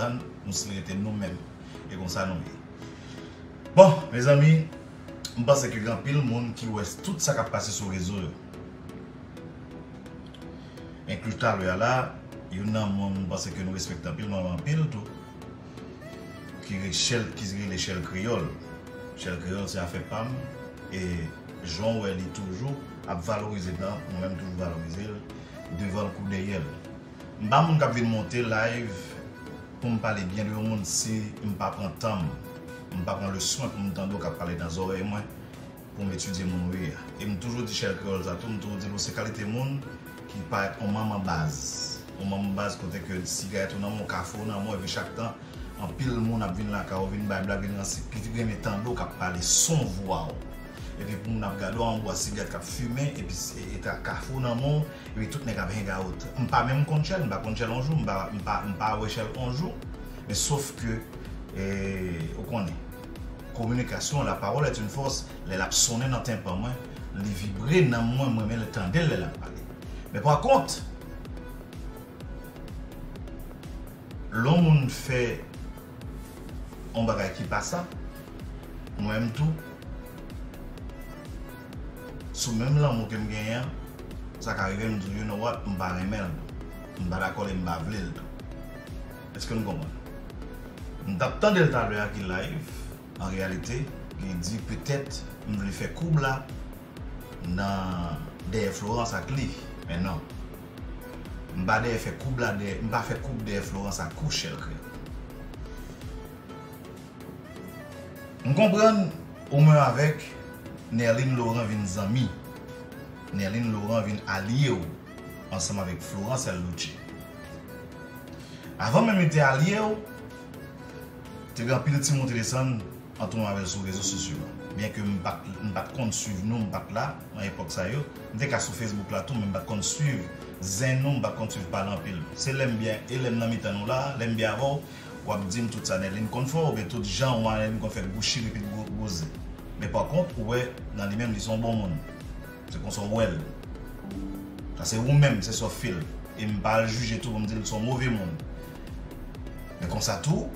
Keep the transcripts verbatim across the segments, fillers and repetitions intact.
nou si l rete nou menm. E konsa nou ye. Bon, mezanmi, m panse ke gen anpil moun ki wè tout sa k ap pase sou rezo yo. Enkli talè a la, youn nan moun m panse ke nou respekte anpil, nou renmen anpil tou, ki re-, Chèl, ki rele Chèl Kreyòl. Chèl Kreyòl se afè pa m, e jan w wè li toujou ap valorize m nan, mwen menm toujou valorize l, devan l kou dèyè l. M pa moun k ap vin monte live pou m pale byen de yon moun si m pa pran tan m, m pa pran le swen pou m tande w k ap pale nan zòrèy mwen, pou m etidye moun ou ye a. E m toujou di Chèl Kreyòl sa tou, m toujou di l ou se kalite moun ki parèt yon manman baz. Yon manman baz kote ke sigarèt ou nan men w, kafe w nan men w, epi chak tan, anpil moun ap vin lakay ou, vin bay blag, vin ranse, ki renmen tande w k ap pale san vwa w. Epi pou moun ap gade w, yon bwa sigarèt k ap fimen, epi s-, e, e ta kafe w nan men w, epi tout nèg ap hang out. M pa menm konn Chèl, m pa konn Chèl yon jou, m pa, m pa, m pa wè Chèl yon jou, men sof ke, e, ou konnen, kominikasyon, la parole est une force, lè l ap sonnen nan tenpan mwen, li vibre nan mwen, mwen menm tande l lè l ap pale. Men pa kont, lè yon moun fè yon bagay ki pa sa, mwen menm tou, sou menm lanmou ke m genyen an, sa ka rive m di, you know what, m pa renmen l tou. M pa dakò li, m pa vle l tou. Èske nou konprann? M t ap tande l talè a ki live, an reyalite, li di petèt m vle fè koub la nan dèyè Florence ak li. Men non. M pa dèyè fè koub la, dèyè, m pa fè koub dèyè Florence ak ou, Chèl Kreyòl. M konprann ou menm avèk Nerline Laurent vin zanmi. Nerline Laurent vin alye w ansanm avèk Florence L. Louche. Avan menm li te alye w, te gen anpil timoun te desann antre w avè l sou rezo sosyo a. Byenke m pa t, m pa t konn swiv nou, m pa t la nan epòk sa yo. M te ka sou Facebook la tou, men m pa t konn swiv zen nou, m pa t konn swiv pale anpil. Se lè m byen, e lè m nan mitan nou la, lè m byen avè w, w ap di m tout sa Nerline konn fè, oubyen tout jan ou Nerline konn fè gwo chire epi gwo, gwo zen. Men pa kont, ou wè, nan li menm, li se yon bon moun. Se konsa w wè l. Sa se ou menm, se sa w feel. E m pa al jije tou pou m di l se yon move moun. Men konsa tou,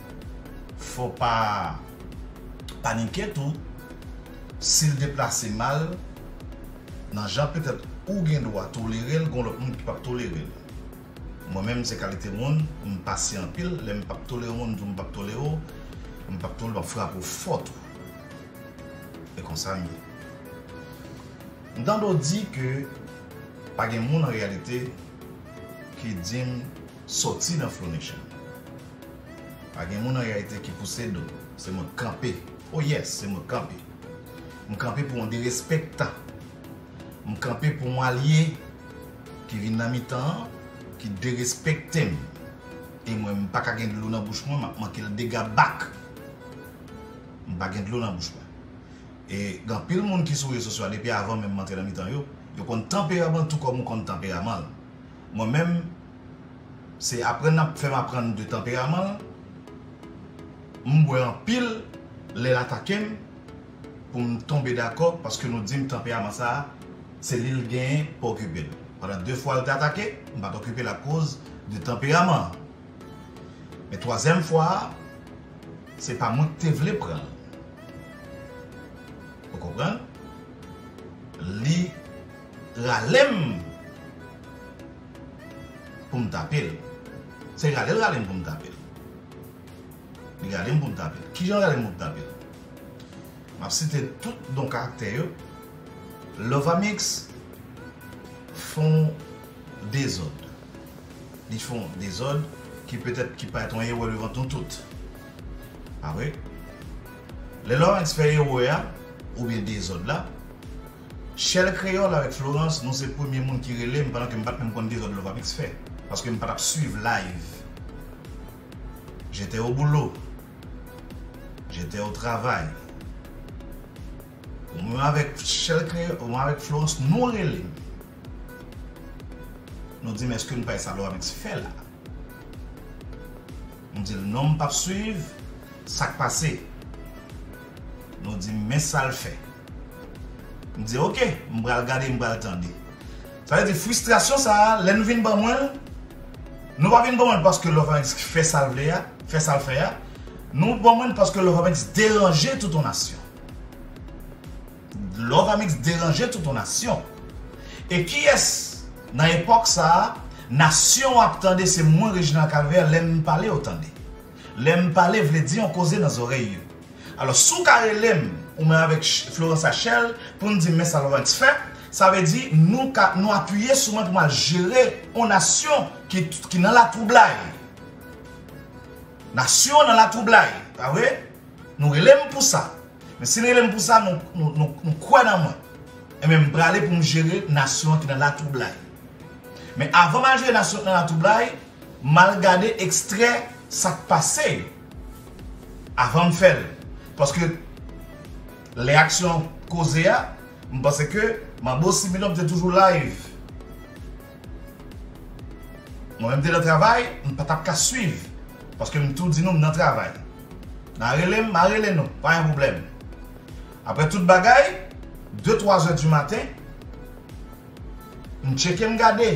fò w pa panike tou. Si l deplase mal, nan jan petèt ou gen dwa tolere l, gen lòt moun ki p ap tolere l. Mwen menm, se kalite moun, m pasyan anpil. Lè m p ap tolere yon moun, m di w m p ap tolere w, m p ap tolere, m ap frape w fò tou. E konsa m ye. M tande w di ke pa gen moun an reyalite ki di m sòti nan Flow Nation. Pa gen moun an reyalite ki pouse do. Se mwen k kanpe. Oh yes, se mwen k kanpe. M kanpe pou yon derespektan. M kanpe pou yon alye ki vin nan mitan an, ki derespekte m. E mwen, m pa ka gen dlo nan bouch mwen, m ap manke l dega bak. M pa gen dlo nan bouch mwen. E gen anpil moun ki sou rezo sosyo a, depi avan menm m antre nan mitan yo, yo konn tanperaman l tou kòm ou konn tanperaman l. Mwen menm, se aprann n ap fè m aprann de tanperaman l. M bwè anpil lè l atake m pou m tonbe dakò, paske nou di m tanperaman sa a, se li l genyen, pa okipe l. Pandan de fwa l te atake, m pa t okipe l akoz de tanperaman an. Men twazyèm fwa a, se pa mwen ki te vle pran l. Ou konprann? Li rale m pou m tape l. Se rale l rale m pou m tape l. Li rale m pou m tape l. Kijan l rale m pou m tape l? M ap site tout non karaktè yo. Lovamix fè yon dezòd. Li fè yon dezòd ki petèt ki parèt yon erè devan nou tout. Pa vre? Lè Lovamix fè erè a, oubyen dezòd la, Chèl Kreyòl avèk Florence, nou se premye moun ki rele m pandan ke m pa t menm konn dezòd Lovamix fè. Paske m pa t ap swiv live. J'étais au boulot. J'étais au travail. Mwen avèk Chèl Kreyòl, mwen avèk Florence, nou rele m. Nou di m, èske nou pa wè sa Lovamix fè la? M di l, non, m p ap swiv. Sa k pase? Nou di m, men sa l fè. M di, oke, m pral gade, m pral tande. Sa vle di, fristrasyon sa a, lè nou vin ban mwen l, Nou pa vin ban mwen paske Love Amix fè sa l vle a, fè sa l fè a. Nou ban mwen paske Love Amix deranje tout yon nasyon. Love Amix deranje tout yon nasyon. E kiyès nan epòk sa a, nasyon ap tande se mwen Reginald Calvaire, lè m pale yo tande. Lè m pale vle di yon koze nan zòrèy yo. Alò, si w ka rele m, ou menm avèk Ch-, Florence Achel, pou n di men sa Love Amix fè, sa vle di nou ka, nou apiye sou mwen pou m al jere yon nasyon ki, ki nan latwoublay. Nasyon nan latwoublay, pa vre? Nou rele m pou sa. Men si n rele m pou sa, nou, nou, nou, nou kwè nan mwen. Ebyen, m prale pou m jere nasyon an ki nan latwoublay. Men avan m al jere nasyon an nan latwoublay, m al gade ekstrè sa k pase yo. Avan m fè l. Paske lè aksyon koze a, m panse ke Manbo Sibilon te toujou live. Mwen menm te nan travay, m pa t ap ka swiv. Paske m tou di nou m nan travay. N a rele m, m a rele nou, pa gen pwoblèm. Apre tout bagay, de twa zè di maten, m tcheke m gade.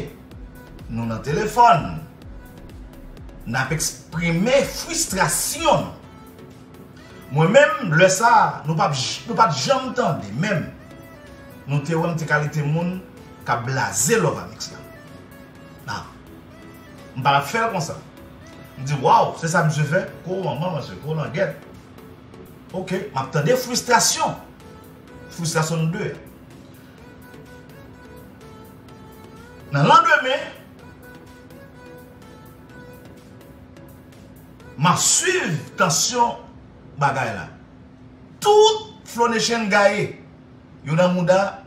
Nou nan telefòn. N ap eksprime fristrasyon nou. Mwen menm, lè sa a, nou p ap j-, nou pa t janm tande, menm. Nou te wè m te kalite moun k ap blaze Love Amix la. Ah. M pa t ap fè l konsa. M di, waw, se sa misye fè? Ko manman, mesye, ko langèt. Oke, m ap tande fristrasyon. Fristrasyon nou de. Nan landemen, m ap swiv tansyon bagay la. Tout Flow Nation gaye. Yo nan mouda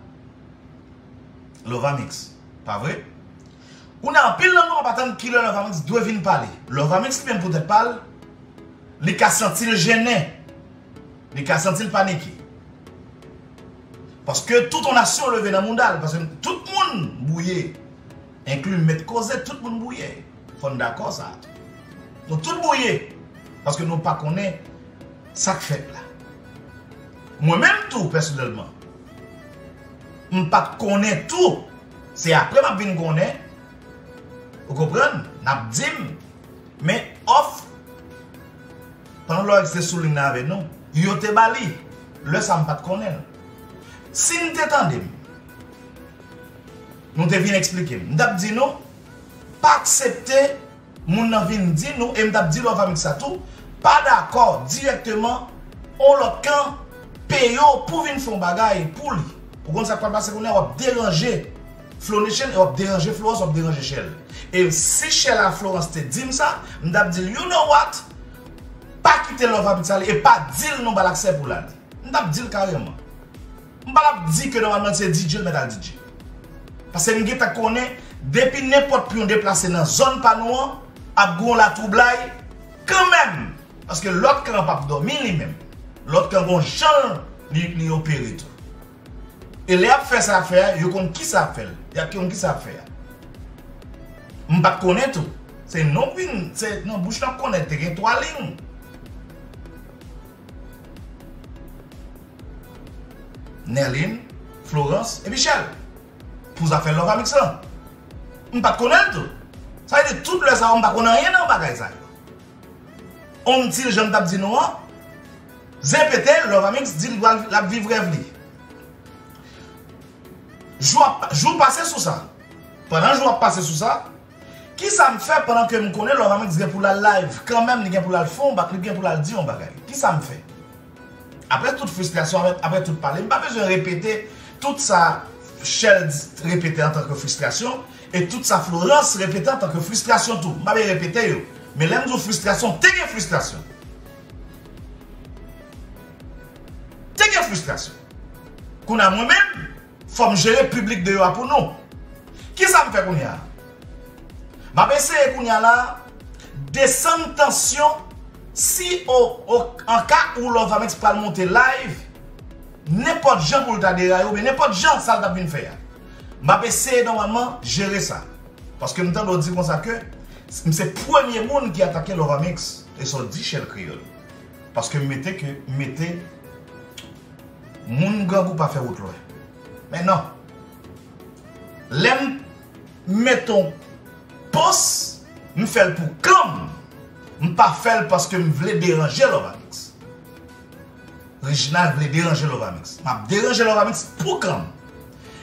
Love Amix. Pa vre? Kounye a, anpil nan nou ap atann kilè Love Amix dwe vin pale. Love Amix li menm pou tèt pa l, li ka santi l jennen. Li ka santi l panike. Paske tout yon nasyon leve nan mouda l. Paske tout moun bwouye. Enkli mèt koze, tout moun bwouye. Fò n dakò sa. Nou tout bwouye. Paske nou pa konnen sa k fèt la. Mwen menm tou, pèsonèlman, m pa t konnen tou. Se apre m ap vin konnen. Ou konprann? N ap di m, men òf, pandan Love Amix te sou liy nan avè nou, yo te ba li. Lè sa a m pa t konnen l. Si n te tande m, nou te vin eksplike m. M t ap di nou, pa aksepte moun nan vin di nou, e m t ap di Love Amix sa tou, pa dakò dirèkteman, yon lòt kan peye w pou vin fè yon bagay pou li. Ou konn sa k pral pase kounye a, w ap deranje Flow Nation, e w ap deranje Florence, w ap deranje Shell. E si Shell a Florence te di m sa, m t ap di l, you know what? Pa kite Love Amix ale, e pa di l nou ba l aksè pou l ale. M t ap di l kareman. M pa t ap di ke nòmalman se D J l mèt al D J. Paske m gentan konnen, depi nenpòt pyon deplase nan zòn pa nou an, ap gen yon latwoublay kanmenm. Paske lòt kan an p ap dòmi li menm. Lòt kan gon jan li, li opere tou. E lè y ap fè sa y ap fè a, yo konn kisa y ap fè l. Y ap konn kisa y ap fè a. M pa t konnen tou. Se non vin, se nan bouch lan konnen te gen twa liy. Nerline, Florence, epi Shell. Pou zafè Love Amix lan. M pa t konnen l tou. Sa vle di tout lè sa yo, m pa konn anyen nan bagay sa yo. On ti jan m t ap di nou an, zen pete, Love Amix di l pral, l ap viv rèv li. Jou ap, jou pase sou sa. Pandan jou ap pase sou sa, kisa m fè pandan ke m konnen Love Amix gen pou l al live? Kanmenm, li gen pou l al fè yon ba-, li gen pou l al di yon bagay. Kisa m fè? Apre tout fristrasyon, apre, apre tout pale, m pa bezwen repete tout sa Shell di, repete antanke fristrasyon, e tout sa Florence repete antanke fristrasyon tou. M pa bezwen repete yo. Men lè m di w fristrasyon, te gen fristrasyon. Te gen fristrasyon. Kounye a mwen menm, fò m jere piblik deyò a pou nou. Kisa m fè kounye a? M ap eseye kounye a la desann tansyon si o, o, an ka ou Love Amix pral monte live, nenpòt jan pou l ta deraye oubyen nenpòt jan sa l t ap vin fè a. M ap eseye nòmalman jere sa. Paske m tande w di konsa ke m se premye moun ki atake Love Amix e sa w di Shell Kreyòl. Paske m mete ke, m mete moun grangou pa fè wout lwen. Men non. Lè m mete yon pòs, M fè l pou kan m. M pa fè l paske m vle deranje Lovamix. Reginald vle deranje Lovamix. M ap deranje Lovamix pou kan m.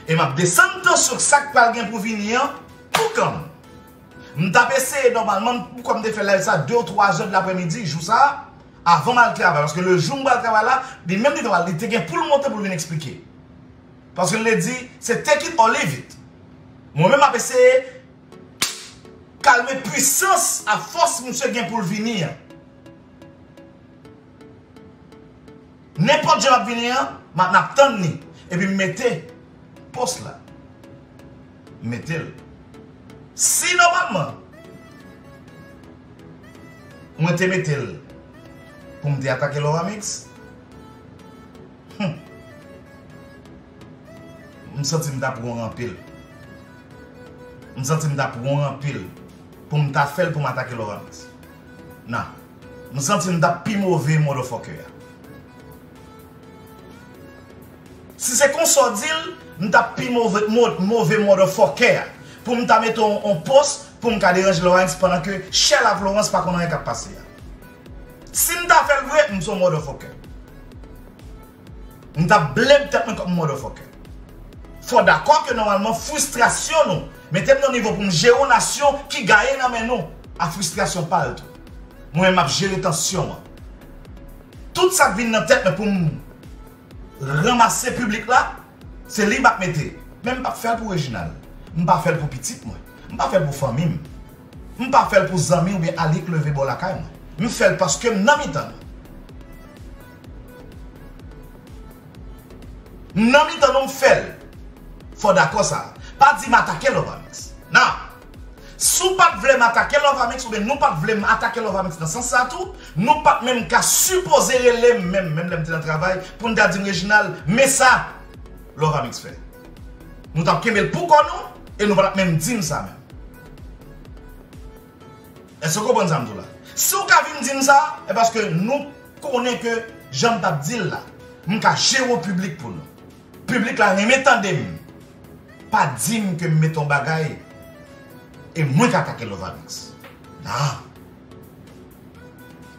E m ap desann tansyon sa k pral gen pou vini an pou kan m. M t ap eseye nòmalman, poukwa m te fè live sa de ou twa zè de lapremidi jou sa a, avan m al travay. Paske le jou m pral travay la, li menm li te pral, li te gen pou l monte pou l vin eksplike. Paske l te di, se take it or leave it. Mwen menm m ap eseye kalme pwisans a fòs misye gen pou l vini an. Nenpòt jan l ap vini an, m ap, n ap tann li. Epi m mete pòs la. M mete l. Si nòmalman, mwen te mete l pou m te atake Lovamix, hmm, m santi m t ap wrong anpil. M santi m t ap wrong anpil pou m ta fè l pou m atake Lovamix. Nan. M santi m t ap pi move motherfucker a. Si se konsa w di l, m t ap pi move, mo-, move motherfucker a. Pou m ta mete on, on pòs, pou m ka deranje Lovamix pandan ke chè la Florence pa konn anyen k ap pase a. Si m ta fè l vre, m se on motherfucker. M t ap blame tèt mwen kòm motherfucker. Fò dakò ke nòmalman fristrasyon nou mete m nan nivo pou m jere yon nasyon ki gaye nan men nou a fristrasyon pa l tou. Mwen menm m ap jere tansyon an. Tout sa k vin nan tèt mwen pou m ranmase piblik la, se li m ap mete. Men m p ap fè l pou Reginald. M pa fè l pou pitit mwen. M pa fè l pou fanmi m. M pa fè l pou zanmi oubyen alye k leve bò lakay mwen. M fè l paske m nan mitan nou. M nan mitan nou, m fè l. Fò w dakò sa. Pa di m atake Lovamix. Nan. Si w pa t vle m atake Lovamix, oubyen nou pa t vle m atake Lovamix nan sans sa tou, nou pa t menm ka sipoze rele m menm, menm lè m te nan travay, pou n ta di m, Reginald, men sa Lovamix fè. Nou t ap kenbe l pou kò nou, e nou pa t ap menm di m sa menm. Èske w konprann sa m di w la? Si w ka vin di m sa, e paske nou konnen ke jan m t ap di l la, m ka jere yon piblik pou nou. Piblik la renmen tande m. Pa di m ke m mete yon bagay e mwen k atake Lovamix. Non.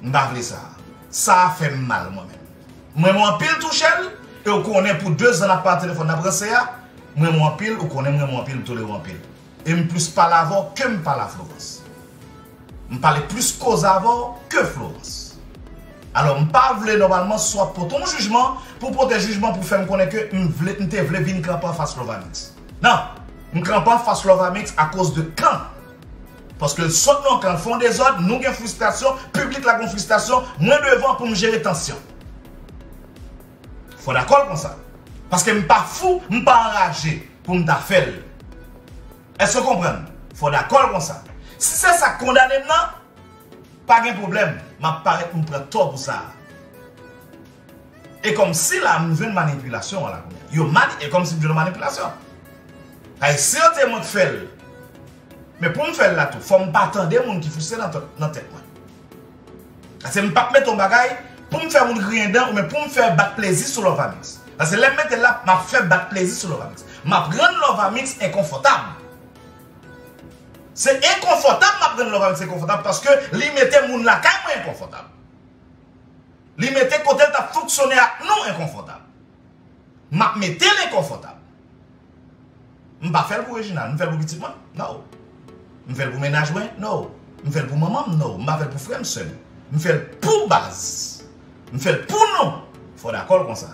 M pa vle sa. Sa a fè m mal mwen menm. M renmen w anpil tou, Shell, e w konnen pou de zan n ap pale telefòn, n ap ranse a, m renmen w anpil, ou konnen m renmen w anpil, m tolere w anpil. E m plis pale avè w ke m pale a Florence. M pale plis koze avè w ke Florence. Alò, m pa vle nòmalman si w ap pote yon jijman, pou w pote jijman pou fè m konnen ke m vle, m te vle vin kanpe anfas Lovamix. Non, m kanpe anfas Lovamix akoz de kan. Paske l sot nan kan, l fè yon dezòd, nou gen fristrasyon, piblik la gen fristrasyon, mwen devan pou m jere tansyon. Fò dakò l konsa. Paske m pa fou, m pa anraje pou m ta fè l. Èske w konprann? Fò w dakò l konsa. Si se sa k kondane m nan, pa gen pwoblèm, m ap parèt pou m pran tò pou sa a. E kòmsi la, m jwenn manipilasyon an la kounye a. Yo mani-, e kòmsi m jwenn manipilasyon. Ay, si yo te mwen k fè l, men pou m fè l la tou, fò m pa tande moun ki fristre nan tèt, nan tèt mwen. Paske m p ap mete yon bagay pou m fè moun griyen dan oubyen pou m fè bat plezi sou Lovamix. Paske lè m mete l la, m ap fè bat plezi sou Lovamix. M ap rann Lovamix enkonfòtab. Se enkonfòtab m ap rann Lovamix enkonfòtab paske li mete moun lakay mwen enkonfòtab. Li mete kote l t ap fonksyone ak nou enkonfòtab. M ap mete l enkonfòtab. M pa fè l pou Reginald, m fè l pou pitit mwen? No. M fè l pou mennaj mwen? No. M fè l pou manman m? No. M pa fè l pou frè m, sè m. M fè l pou baz. M fè l pou nou. Fò w dakò l konsa.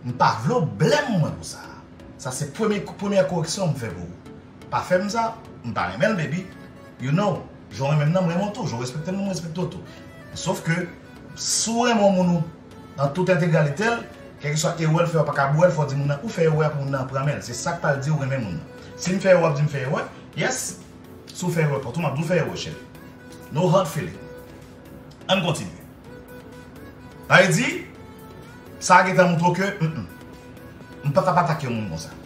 M pa vle w blame mwen pou sa. Sa se premye, premyè koreksyon m fè pou ou. Pa fè m sa, m pa renmen l, baby. You know, jan w renmen m nan, m renmen w tou. Jan w respekte m nan, m respekte w tou. Sof ke, si w renmen yon moun ou, nan tout entegralite l, kèlkeswa erè l fè, w pa ka bwè l, fò w di moun nan, ou fè erè a pou moun nan aprann l. Se sa k pral di w renmen moun nan. Si m fè erè, w ap di m fè erè, yes. Si w fè erè, pòt ou, m ap di w fè erè, cheri. No hard feeling. Ann kontinye. Sa vle di, sa a gentan montre w ke, mm, mm, m pa t ap atake yon moun konsa.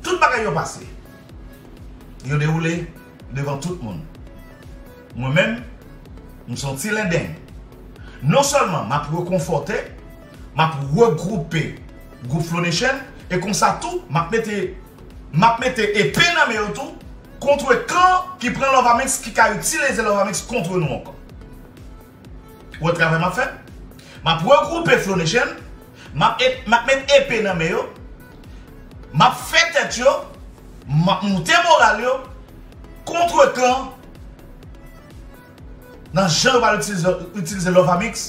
Tout bagay yo pase. Yo dewoule devan tout moun. Mwen menm, m se yon ti lendeng. Non sèlman m ap rekonfòte, m ap regwoupe gwoup Flow Nation, e konsa tou, m ap mete M ap mete epe nan men yo tou kont kan ki pran Love Amix, ki ka itilize Love Amix kont nou ankò. Ou wè travay m ap fè? M ap regwoupe Flow Nation, m ap, e- m ap met epe nan men yo, m ap fè tèt yo, m ap moute moral yo kont kan nan jan yo pral itilize, itilize Love Amix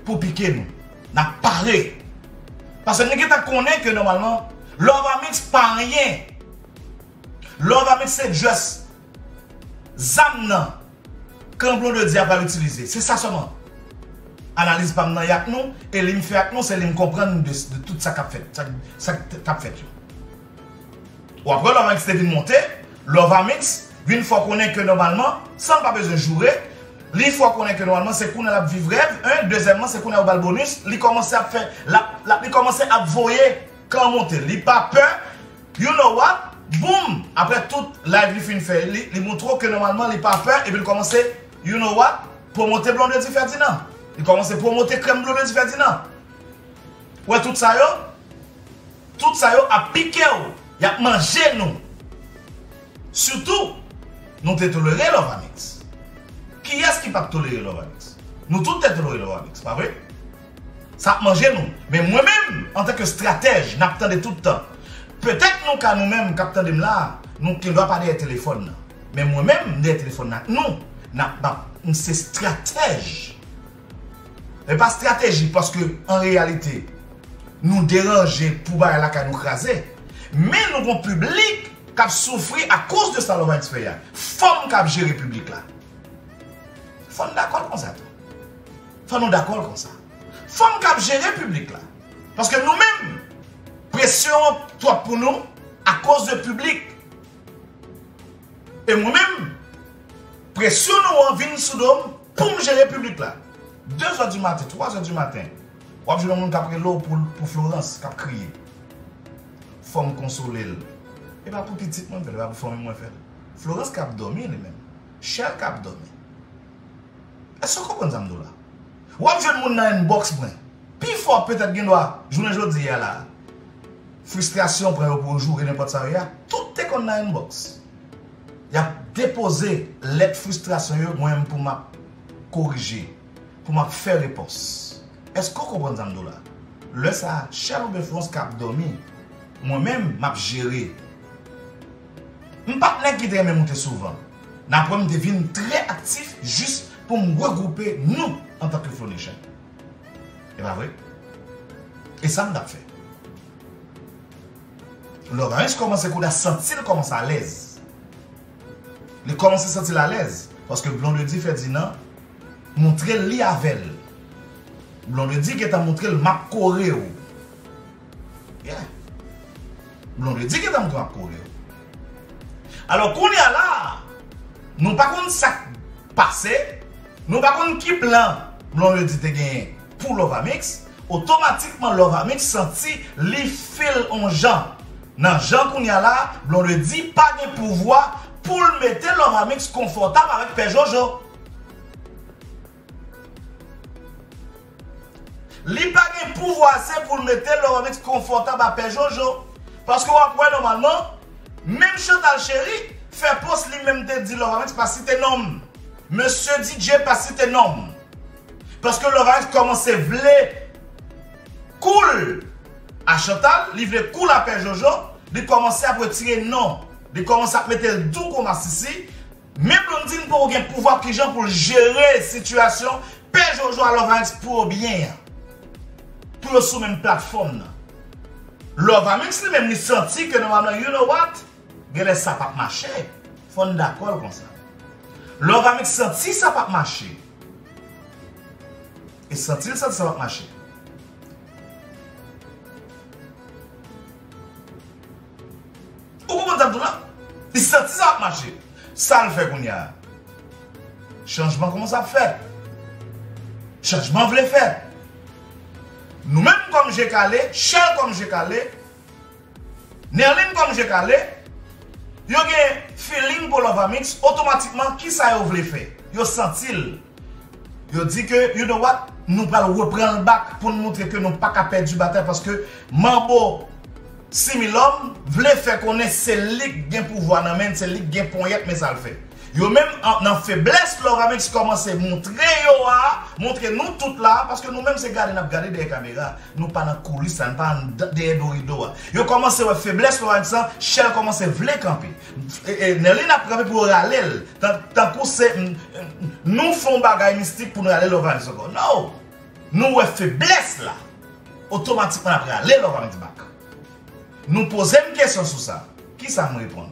pou pike nou. N ap pare. Paske nou gentan konnen ke nòmalman, Love Amix pa anyen. Love Amix se just zam nan kan Blondedy a pral itilize. Se sa sèlman. Analiz pa m nan y ak nou, e li m fè ak nou, se li m konprann de, de tout sa k ap fèt, sa, sa k t ap fèt yo. Ou ap wè Love Amix te vin monte, Love Amix vin fè w konnen ke nòmalman, san l pa bezwen joure, li fè w konnen ke nòmalman se kounye a l ap viv rèv, en, dezyèmman, se kounye a yo ba l bonis, li kòmanse ap fè, l ap, l ap, li kòmanse ap voye kan monte, li pa pè, you know what, boum, apre tout live li fin fè, li, li montre w ke nòmalman li pa pè, epi l kòmanse, you know what, pwomote Blondedy Ferdinand, li kòmanse pwomote krèm Blondedy Ferdinand. Ou wè tout sa yo? Tout sa yo ap pike w, y ap manje nou. Sitou, nou te tolere Love Amix. Kiyès ki pa t tolere Love Amix? Nou tout te tolere Love Amix, pa vre? Sa ap manje nou. Men mwen menm, antanke estratèj, n ap tande tout tan. Petèt nou ka nou menm k ap tande m la, nou gendwa pa dèyè telefòn nan. Men mwen menm, m dèyè telefòn nan ak nou. N ap, m ap, m se estratèj. E pa estrateji, paske an reyalite, nou deranje pou bagay lakay nou kraze. Men nou gon piblik k ap soufri akoz de sa Love Amix fè a. Fanm k ap jere piblik la. Fò n dakò l konsa tou. Fò nou dakò l konsa. Fanm k ap jere piblik la. Paske nou menm, presyon an twòp pou nou akoz de piblik. E mwen menm, presyon nou an vin sou do m pou m jere piblik la. De zè di maten, twa zè di maten, w ap jwenn yon moun k ap rele w pou, pou Florence, k ap kriye. Fò m konsole l. E pa pou pitit mwen m fè l, e pa pou fanmi mwen fè l. Florence k ap dòmi li menm. Shell k ap dòmi. Èske w konprann sa m di w la? W ap jwenn moun nan inbox mwen. Pifò petèt gendwa, jounen jodi a la, fristrasyon pran yo pou yo joure nenpòt sa yo ye a. Tout te konn nan inbox. Y ap depoze lèt fristrasyon yo, mwen menm pou m ap korije, pou m ap fè repons. Èske w konprann sa m di w la? Lè sa a, Shell oubyen Florence k ap dòmi. Mwen menm, m ap jere. M pa t nèg ki te renmen moute souvan. N ap wè m te vin trè aktif jis pou m regwoupe nou antanke Flow Nation. E pa vre? E sa m t ap fè. Love Amix kòmanse kounye a santi l kòmanse alèz. Li kòmanse santi l alèz. Paske Blondedy Ferdinand montre l li avè l. Blondedy gentan montre l m ap kore w. Yeah. Blondedy gentan montre m ap kore w. Alò, kounye a la, nou pa konn sa k pase, nou pa konn ki plan Blondedy te genyen pou Love Amix, otomatikman Love Amix santi li feel on jan. Nan jan kounye a la, Blondedy pa gen pouvwa pou l mete Love Amix konfòtab avèk Pè Jojo. Li pa gen pouvwa ase pou l mete Love Amix konfòtab a Pè Jojo. Paske w ap wè nòmalman, menm Chantal Chery fè pòs li menm te di Love Amix pa site non m. Mesye D J pa site non m. Paske Love Amix kòmanse vle cool a Chantal, li vle cool a Pè Jojo, li kòmanse ap retire non. Li kòmanse ap mete l dou kou masisi. Men Blondedy poko gen pouvwa kijan pou l jere sitiyasyon Pè Jojo a Love Amix pou yo byen an. Pou yo sou menm platfòm nan. Love Amix li menm li santi ke nòmalman, you know what? Genlè sa p ap mache. Fò n dakò l konsa. Love Amix santi sa p ap mache. E santi l santi sa p ap mache. Ou konprann sa m di w la? Li santi sa ap mache. Sa l fè kounye a? Chanjman kòmanse ap fèt. Chanjman vle fèt. Nou menm kòm Je Kale, Shell kòm Je Kale, Nerline kòm Je Kale, yo gen feeling pou Love Amix, otomatikman, kisa yo vle fè? Yo santi l. Yo di ke, you know what, nou pral reprann l back pou n montre ke nou pa ka pèdi batay paske manbo Similòm vle fè konnen se li k gen pouvwa nan men l, se li k gen ponyèt, men sa l fè. Yo menm, an- nan feblès, Love Amex kòmanse montre yo a, montre nou tout la, paske nou menm se gade n ap gade dèyè kamera. Nou pa nan koulis la, nou pa anndan, dèyè do rido a. Yo kòmanse wè feblès Love Amex lan, Shell kòmanse vle kanpe. E, e, Nerline ap kanpe pou yo rale l. Tan- Tankou se, m- m- nou fè yon bagay mistik pou nou rale Love Amex ankò. No! Nou wè feblès la, otomatikman n ap rale Love Amex back. Nou poze m kesyon sou sa. Kisa m reponn?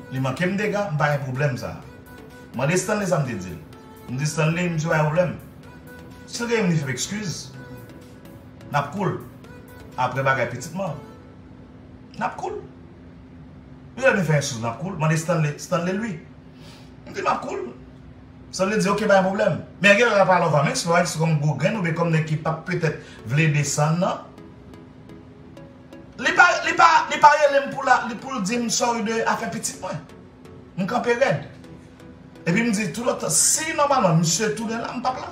Li manke m dega, m pa gen pwoblèm sa. Mande Stanley sa m te di l. M di Stanley, misye pa gen pwoblèm. Si l rele m, li fè m ekskiz. N ap cool. Apre bagay pitit mwen, n ap cool. Li rele m, li fè m ekskiz, n ap cool. Mande Stanley, Stanley, lui. M di, m ap cool. Stanley di, ok, pa gen pwoblèm. Men gen lè l ap pale Love Amex, Love Amex kòm gwo grenn oubyen kòm nèg ki p ap petèt vle desann nan. Li pa, li pa, li pa rele m pou la, li pou l di m sorry de afè pitit mwen. M kanpe rèd. Epi m di tou lòt, si nòmalman misye tounen la, m p ap la.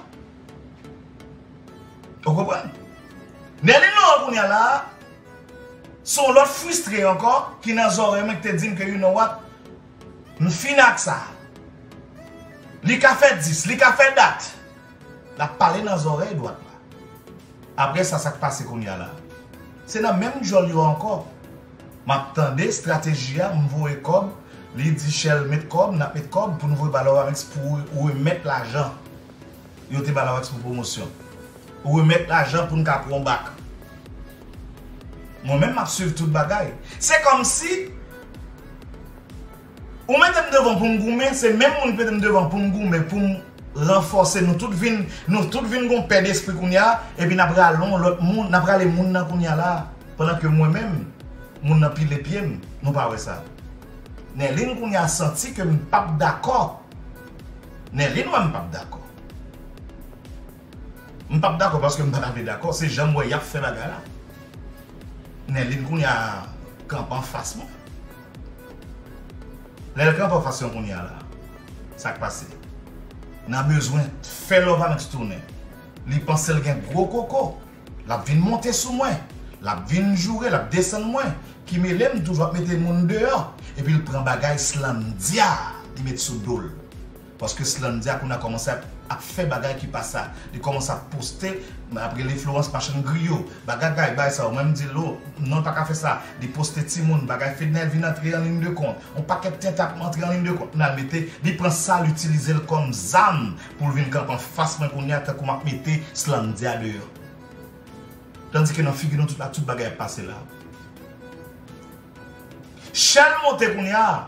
Ou konprann? Nerline Laurent kounye a la, se yon lòt fristre ankò ki nan zòrèy mwen ki te di m ke, you know what, m fini ak sa. Li ka fè dis, li ka fè dat. L ap pale nan zòrèy dwat la. Apre sa, sa k pase kounye a la? Se nan menm djòl yo ankò. M ap tande estrateji a, m voye kòb, li di Shell met kòb, n ap met kòb pou n voye ba Love Amex pou remèt lajan yo te ba Love Amex pou pwomosyon. Remèt lajan pou n ka pran w back. Mwen menm, m ap swiv tout bagay. Se kòmsi ou mete m devan pou m goumen, se menm moun ki mete m devan pou m goumen, pou m ranfòse. Nou tout vin, nou tout vin gon pè despri kounye a, epi n ap rale yon lòt moun, n ap rale moun nan kounye a la, pandan ke mwen menm, moun nan pile pye m, nou pa wè sa. Nerline kounye a santi ke m p ap dakò. Nerline wè m p ap dakò. M p ap dakò paske m pa ta vle dakò, se jan m wè y ap fè bagay la. Nerline kounye a kanpe anfas mwen. Lè l kanpe anfas mwen kounye a la, sa k pase? Nan bezwen fè Love Amex tounen. Li panse l gen gwo koko. L ap vin monte sou mwen. L ap vin joure, l ap desann mwen. Ki mele m toujou ap mete moun deyò. Epi l pran bagay Slandya, li met sou do l. Paske Slandya kounye a kòmanse ap, ap fè bagay ki pa sa. Li kòmanse ap poste, ap rele Florence machann griyo. Bagay, bagay sa, ou menm di l, o, non, l pa ka fè sa. Li poste timoun, bagay Fednaelle vin antre an ligne de compte. On pakèt tenten ap antre an ligne de compte. Kounye a l mete, li pran sa, l itilize l kòm zam pou l vin kanpe anfas mwen kounye a, tankou m ap mete Slandya deyò. Tandis que nan figi nou tout la, tout bagay ap pase la. Shell monte kounye a.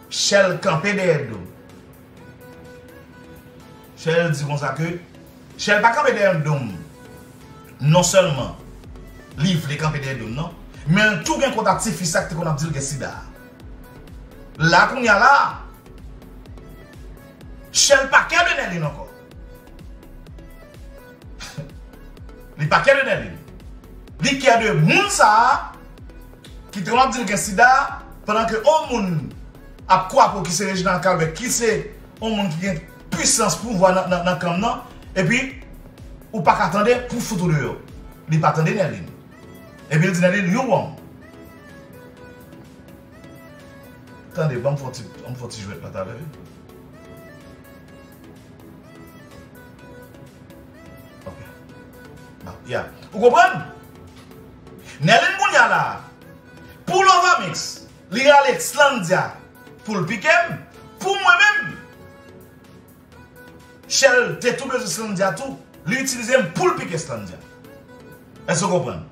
Shell kanpe dèyè do m. Shell di konsa ke Shell pa kanpe dèyè do m. Non sèlman li vle kanpe dèyè do m, non, men l tou gen kontak tifi sa ki te konn ap di l gen sida a. La kounye a la, Shell pa kè de Nerline ankò. Li pa kè de Nerline. Li kè de moun sa a ki te konn ap di l gen sida, pandan ke yon moun ap kwape w ki se Reginald Calvet, ki se yon moun ki gen pwisans, pouvwa nan, nan, nan kan m nan, epi ou pa ka tande pou fout ou deyò. Li pa tande Nerline. Epi l di Nerline, you wrong. Tande, ban m fè yon ti, ban m fè yon ti jwèt la talè, wi. Ok. Bon, yeah. Ou konprann? Nerline kounye a la, pou Love Amex, li rale Slandya pou l pike m. Pou mwen menm, Shell te tou bezwen Slandya tou. Li itilize m pou l pike Slandya. Èske w konprann?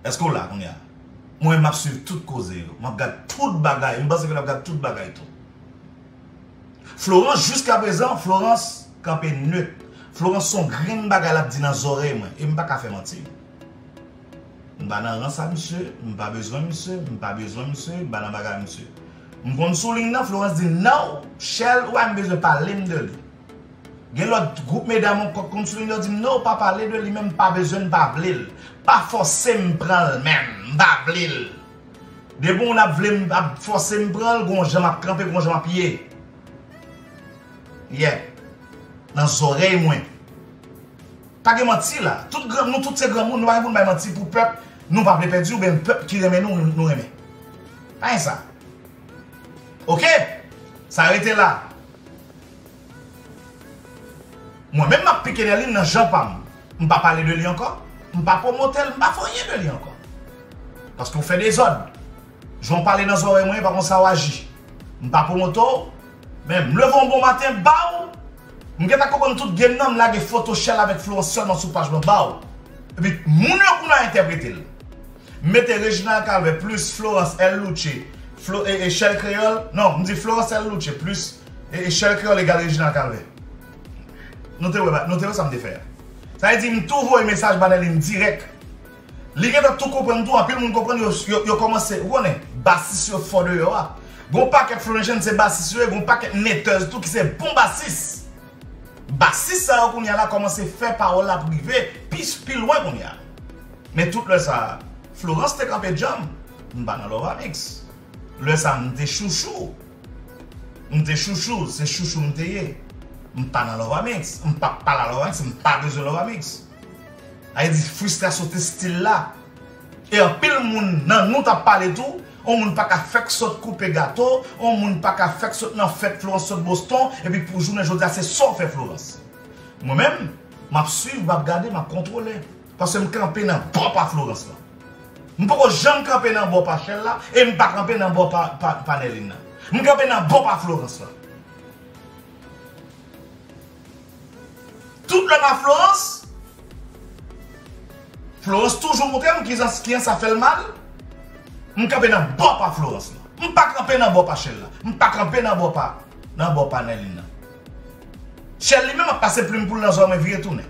Èske w la kounye a? Mwen, m ap swiv tout koze yo. M ap gad tout bagay. M panse ke l ap gad tout bagay tou. Florence, jiskaprezan, Florence kanpe net. Florence se yon grenn bagay l ap di nan zòrèy mwen. E m pa ka fè manti. M pa nan rans a misye, m pa bezwen misye, m pa bezwen misye, m pa nan bagay misye. M konn sou liy nan, Florence di, no, Shell, ou pa menm bezwen pale m de li. Gen lòt gwoup medam ankò k konn sou liy nan, yo di m, no, pa pale de li, men m pa bezwen, m pa vle l. Pa fòse m pran l menm, m pa vle l. Depi yon moun ap vle m, ap fòse m pran l, gon jan m ap kanpe, gon jan m ap ye. Yeah. Nan zòrèy mwen. Pa gen manti la. Tout gran, nou tout se granmoun, nou pa gen pou n bay manti pou pèp nou pa vle pèdi oubyen pèp ki renmen nou, nou renmen. Pa gen sa. Oke? Sa rete la. Mwen menm m ap pike Nerline nan jan pa m. M pa pale de li ankò. M pa pwomote l, m pa fè anyen de li ankò. Paske w fè dezòd. Jan w pale nan zòrèy mwen, e pa konsa w aji. M pa pwomote w, men m leve yon bon maten, baw! M gentan konprann tout game nan, m lage foto Shell avèk Florence sèlman sou paj mwen, baw! Epi moun yo kounye a entèprete l. M mete Reginald Calvert plis Florence El Luce, Flo, e, e Shell Creole, non, m di Florence El Luce plis, e, e Shell Creole egal Reginald Calvert. Nou te wè, nou te wè sa m te fè a. Sa vle di, m tou voye mesaj ba Nerline dirèk. Li gentan tou konprann tou, anpil moun konprann, yo, yo, yo kòmanse, ou konnen, basis yo fò deyò a. Gon pakèt Florentine se basis yo ye, gon pakèt netèz tou ki se bon basis. Basis sa yo kounye a la kòmanse fè pawòl la ap rive pi, pi lwen kounye a. Men tout lè sa, Florence te kanpe djanm, m pa nan Love Amix. Lè sa, m te chouchou. M te chouchou, se chouchou m te ye. M pa nan Love Amix, m p ap pale a Love Amix, m pa bezwen Love Amix. Sa vle di fristrasyon te still la. E anpil moun nan nou t ap pale tou, yon moun pa ka fèk sot koupe gato, yon moun pa ka fèk sot nan fèt Florence sot Boston, epi pou jounen jodi a se sa w fè Florence. Mwen menm, m ap swiv, m ap gade, m ap kontwole. Paske m kanpe nan bò pa Florence lan. M poko janm kanpe nan bò pa Shell la, e m pa kanpe nan bò pa, pa, pa Nerline nan. M kanpe nan bò pa Florence lan. Tout lè m a Florence, Florence toujou montre m kijan, kijan sa fè l mal. M kanpe nan bò pa Florence lan. M pa kanpe nan bò pa Shell la. M pa kanpe nan bò pa, nan bò pa Nerline nan. Shell li menm ap pase plim pou l nan zò mwen vire tounen.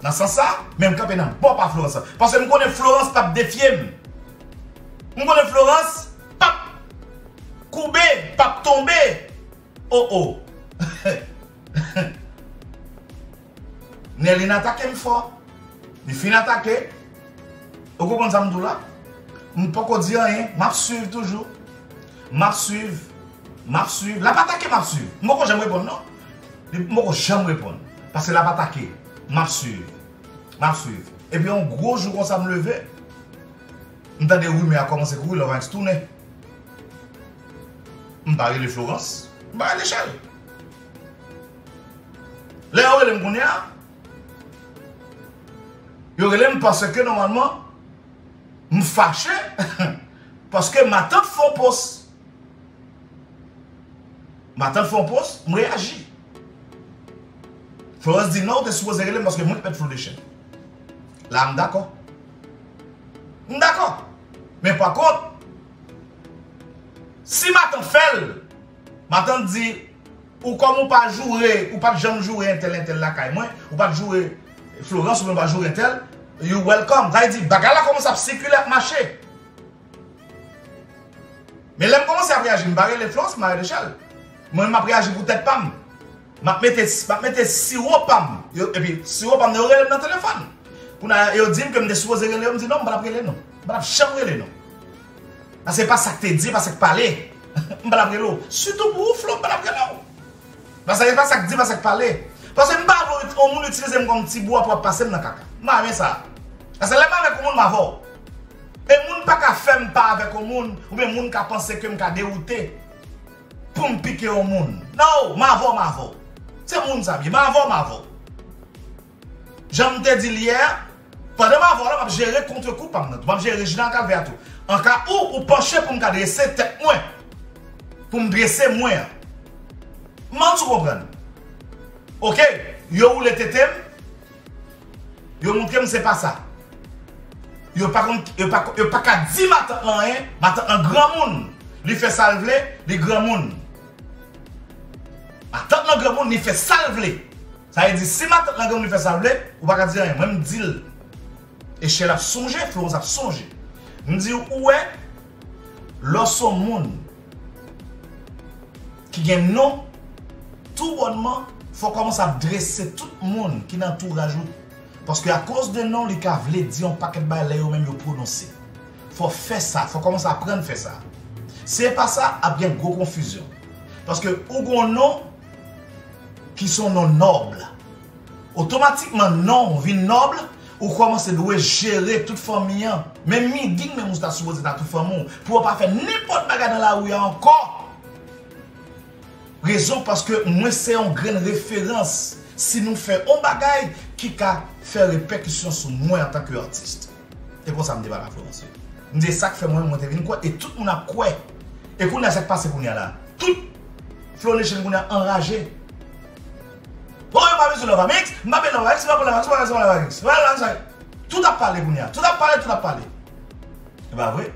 Nan sans sa, men m kanpe nan bò pa Florence lan. Paske m konnen Florence p ap defye m. M konnen Florence p ap koube, p ap tonbe. Oh, oh. Nerline atake m fò. Li fin atake. Ou konprann sa m di w la? M poko di anyen. M ap swiv toujou. M ap swiv. M ap swiv. L ap atake, m ap swiv. M poko janm reponn, non. Li, m poko janm reponn. Paske l ap atake. M ap swiv. M ap swiv. Epi yon gwo jou konsa m leve. M tande rimè a kòmanse kouri, Love Amix tounen. M pa rele Florence. M pa rele Shell. Lè yo rele m kounye a, yo rele m paske nòmalman, m fache paske matant fè yon post. Matant fè yon post, m reyaji. Florence di non, ou te sipoze rele m paske mwen k mèt Flordechen. La, m dakò. M dakò. Men pa kont, si matant fè l, matant di, ou kòm ou pa joure, ou pa t janm joure entèl, entèl lakay mwen, ou pa t joure Florence, oubyen ou pa joure entèl, you welcome. Sa vle di, bagay la kòmanse ap sikile, ap mache. Men lè m kòmanse ap reyaji, m pa rele Florence, m pa rele Shell. Mwen, m ap reyaji pou tèt pa m. M ap mete, m ap mete siwo pa m. Yo, epi, siwo pa m nan, yo rele m nan telefòn. Kounye a, yo di m ke m te sipoze rele yo, m di non, m pa t ap rele non. M pa t ap janm rele non. Paske pa sa k te di, pa sa k pale. M pa t ap rele w. Sitou pou ou, Flo, m pa t ap rele w. Paske pa sa k di, pa sa k pale. Paske m pa vle yon moun itilize m kòm ti bwa pou ap pase m nan kaka. M pa renmen sa. Paske lè m avèk yon moun, m avè w. E moun pa ka fè m pa avèk yon moun, oubyen moun ka panse ke m ka dewoute pou m pike yon moun. No, m avè w, m avè w. Se moun sa m ye, m avè w, m avè w. Jan m te di l yè, pandan m avè w la, m ap jere kontrekou pa m nan tou. M ap jere Reginald Calvert tou. An ka ou, ou panche pou m ka drese tèt mwen. Pou m drese mwen an. M ann sou konprann. Oke, yo woule tete m. Yo montre m se pa sa. Yo pa konn, yo pa, yo pa ka di matant lan anyen. Matant lan granmoun. Li fè sa l vle, li granmoun. Matant lan granmoun, li fè sa l vle. Sa vle di, si matant lan granmoun, li fè sa l vle, ou pa ka di anyen. Mwen, m di l. Echèl ap sonje, Florence ap sonje. M di, ou wè, lè w se yon moun ki gen non, toubònman, fò w kòmanse ap drese tout moun ki nan antouraj ou. Paske akoz de non, li ka vle di yon pakèt bagay lè yo menm yo pwononse. Fò w fè sa, fò w kòmanse aprann fè sa. Si e pa sa, ap gen gwo konfizyon. Paske ou gen yon non ki se yon non nòb. Otomatikman non w vin nòb, ou kòmanse dwe jere tout fanmi an. Menm miding, menm ou ta sipoze ta tout fanmi w. Pou yo pa fè nenpòt bagay nan lari a ankò. Rezon paske mwen se yon grenn referans. Si nou fè yon bagay ki ka fè repèkisyon sou mwen antanke atis. E konsa m te pale a Florence. M di e sa k fè mwen, mwen te vin kwè, e tout moun ap kwè. E kounye a sa k pase kounye a la. Tout Flow Nation kounye a anraje. Oh, yo pa bezwen Love Amix, m pa bezwen Love Amix, m pa bezwen Love Amix, m pa bezwen Love Amix. Tout ap pale kounye a. Tout ap pale, tout ap pale. E pa vre?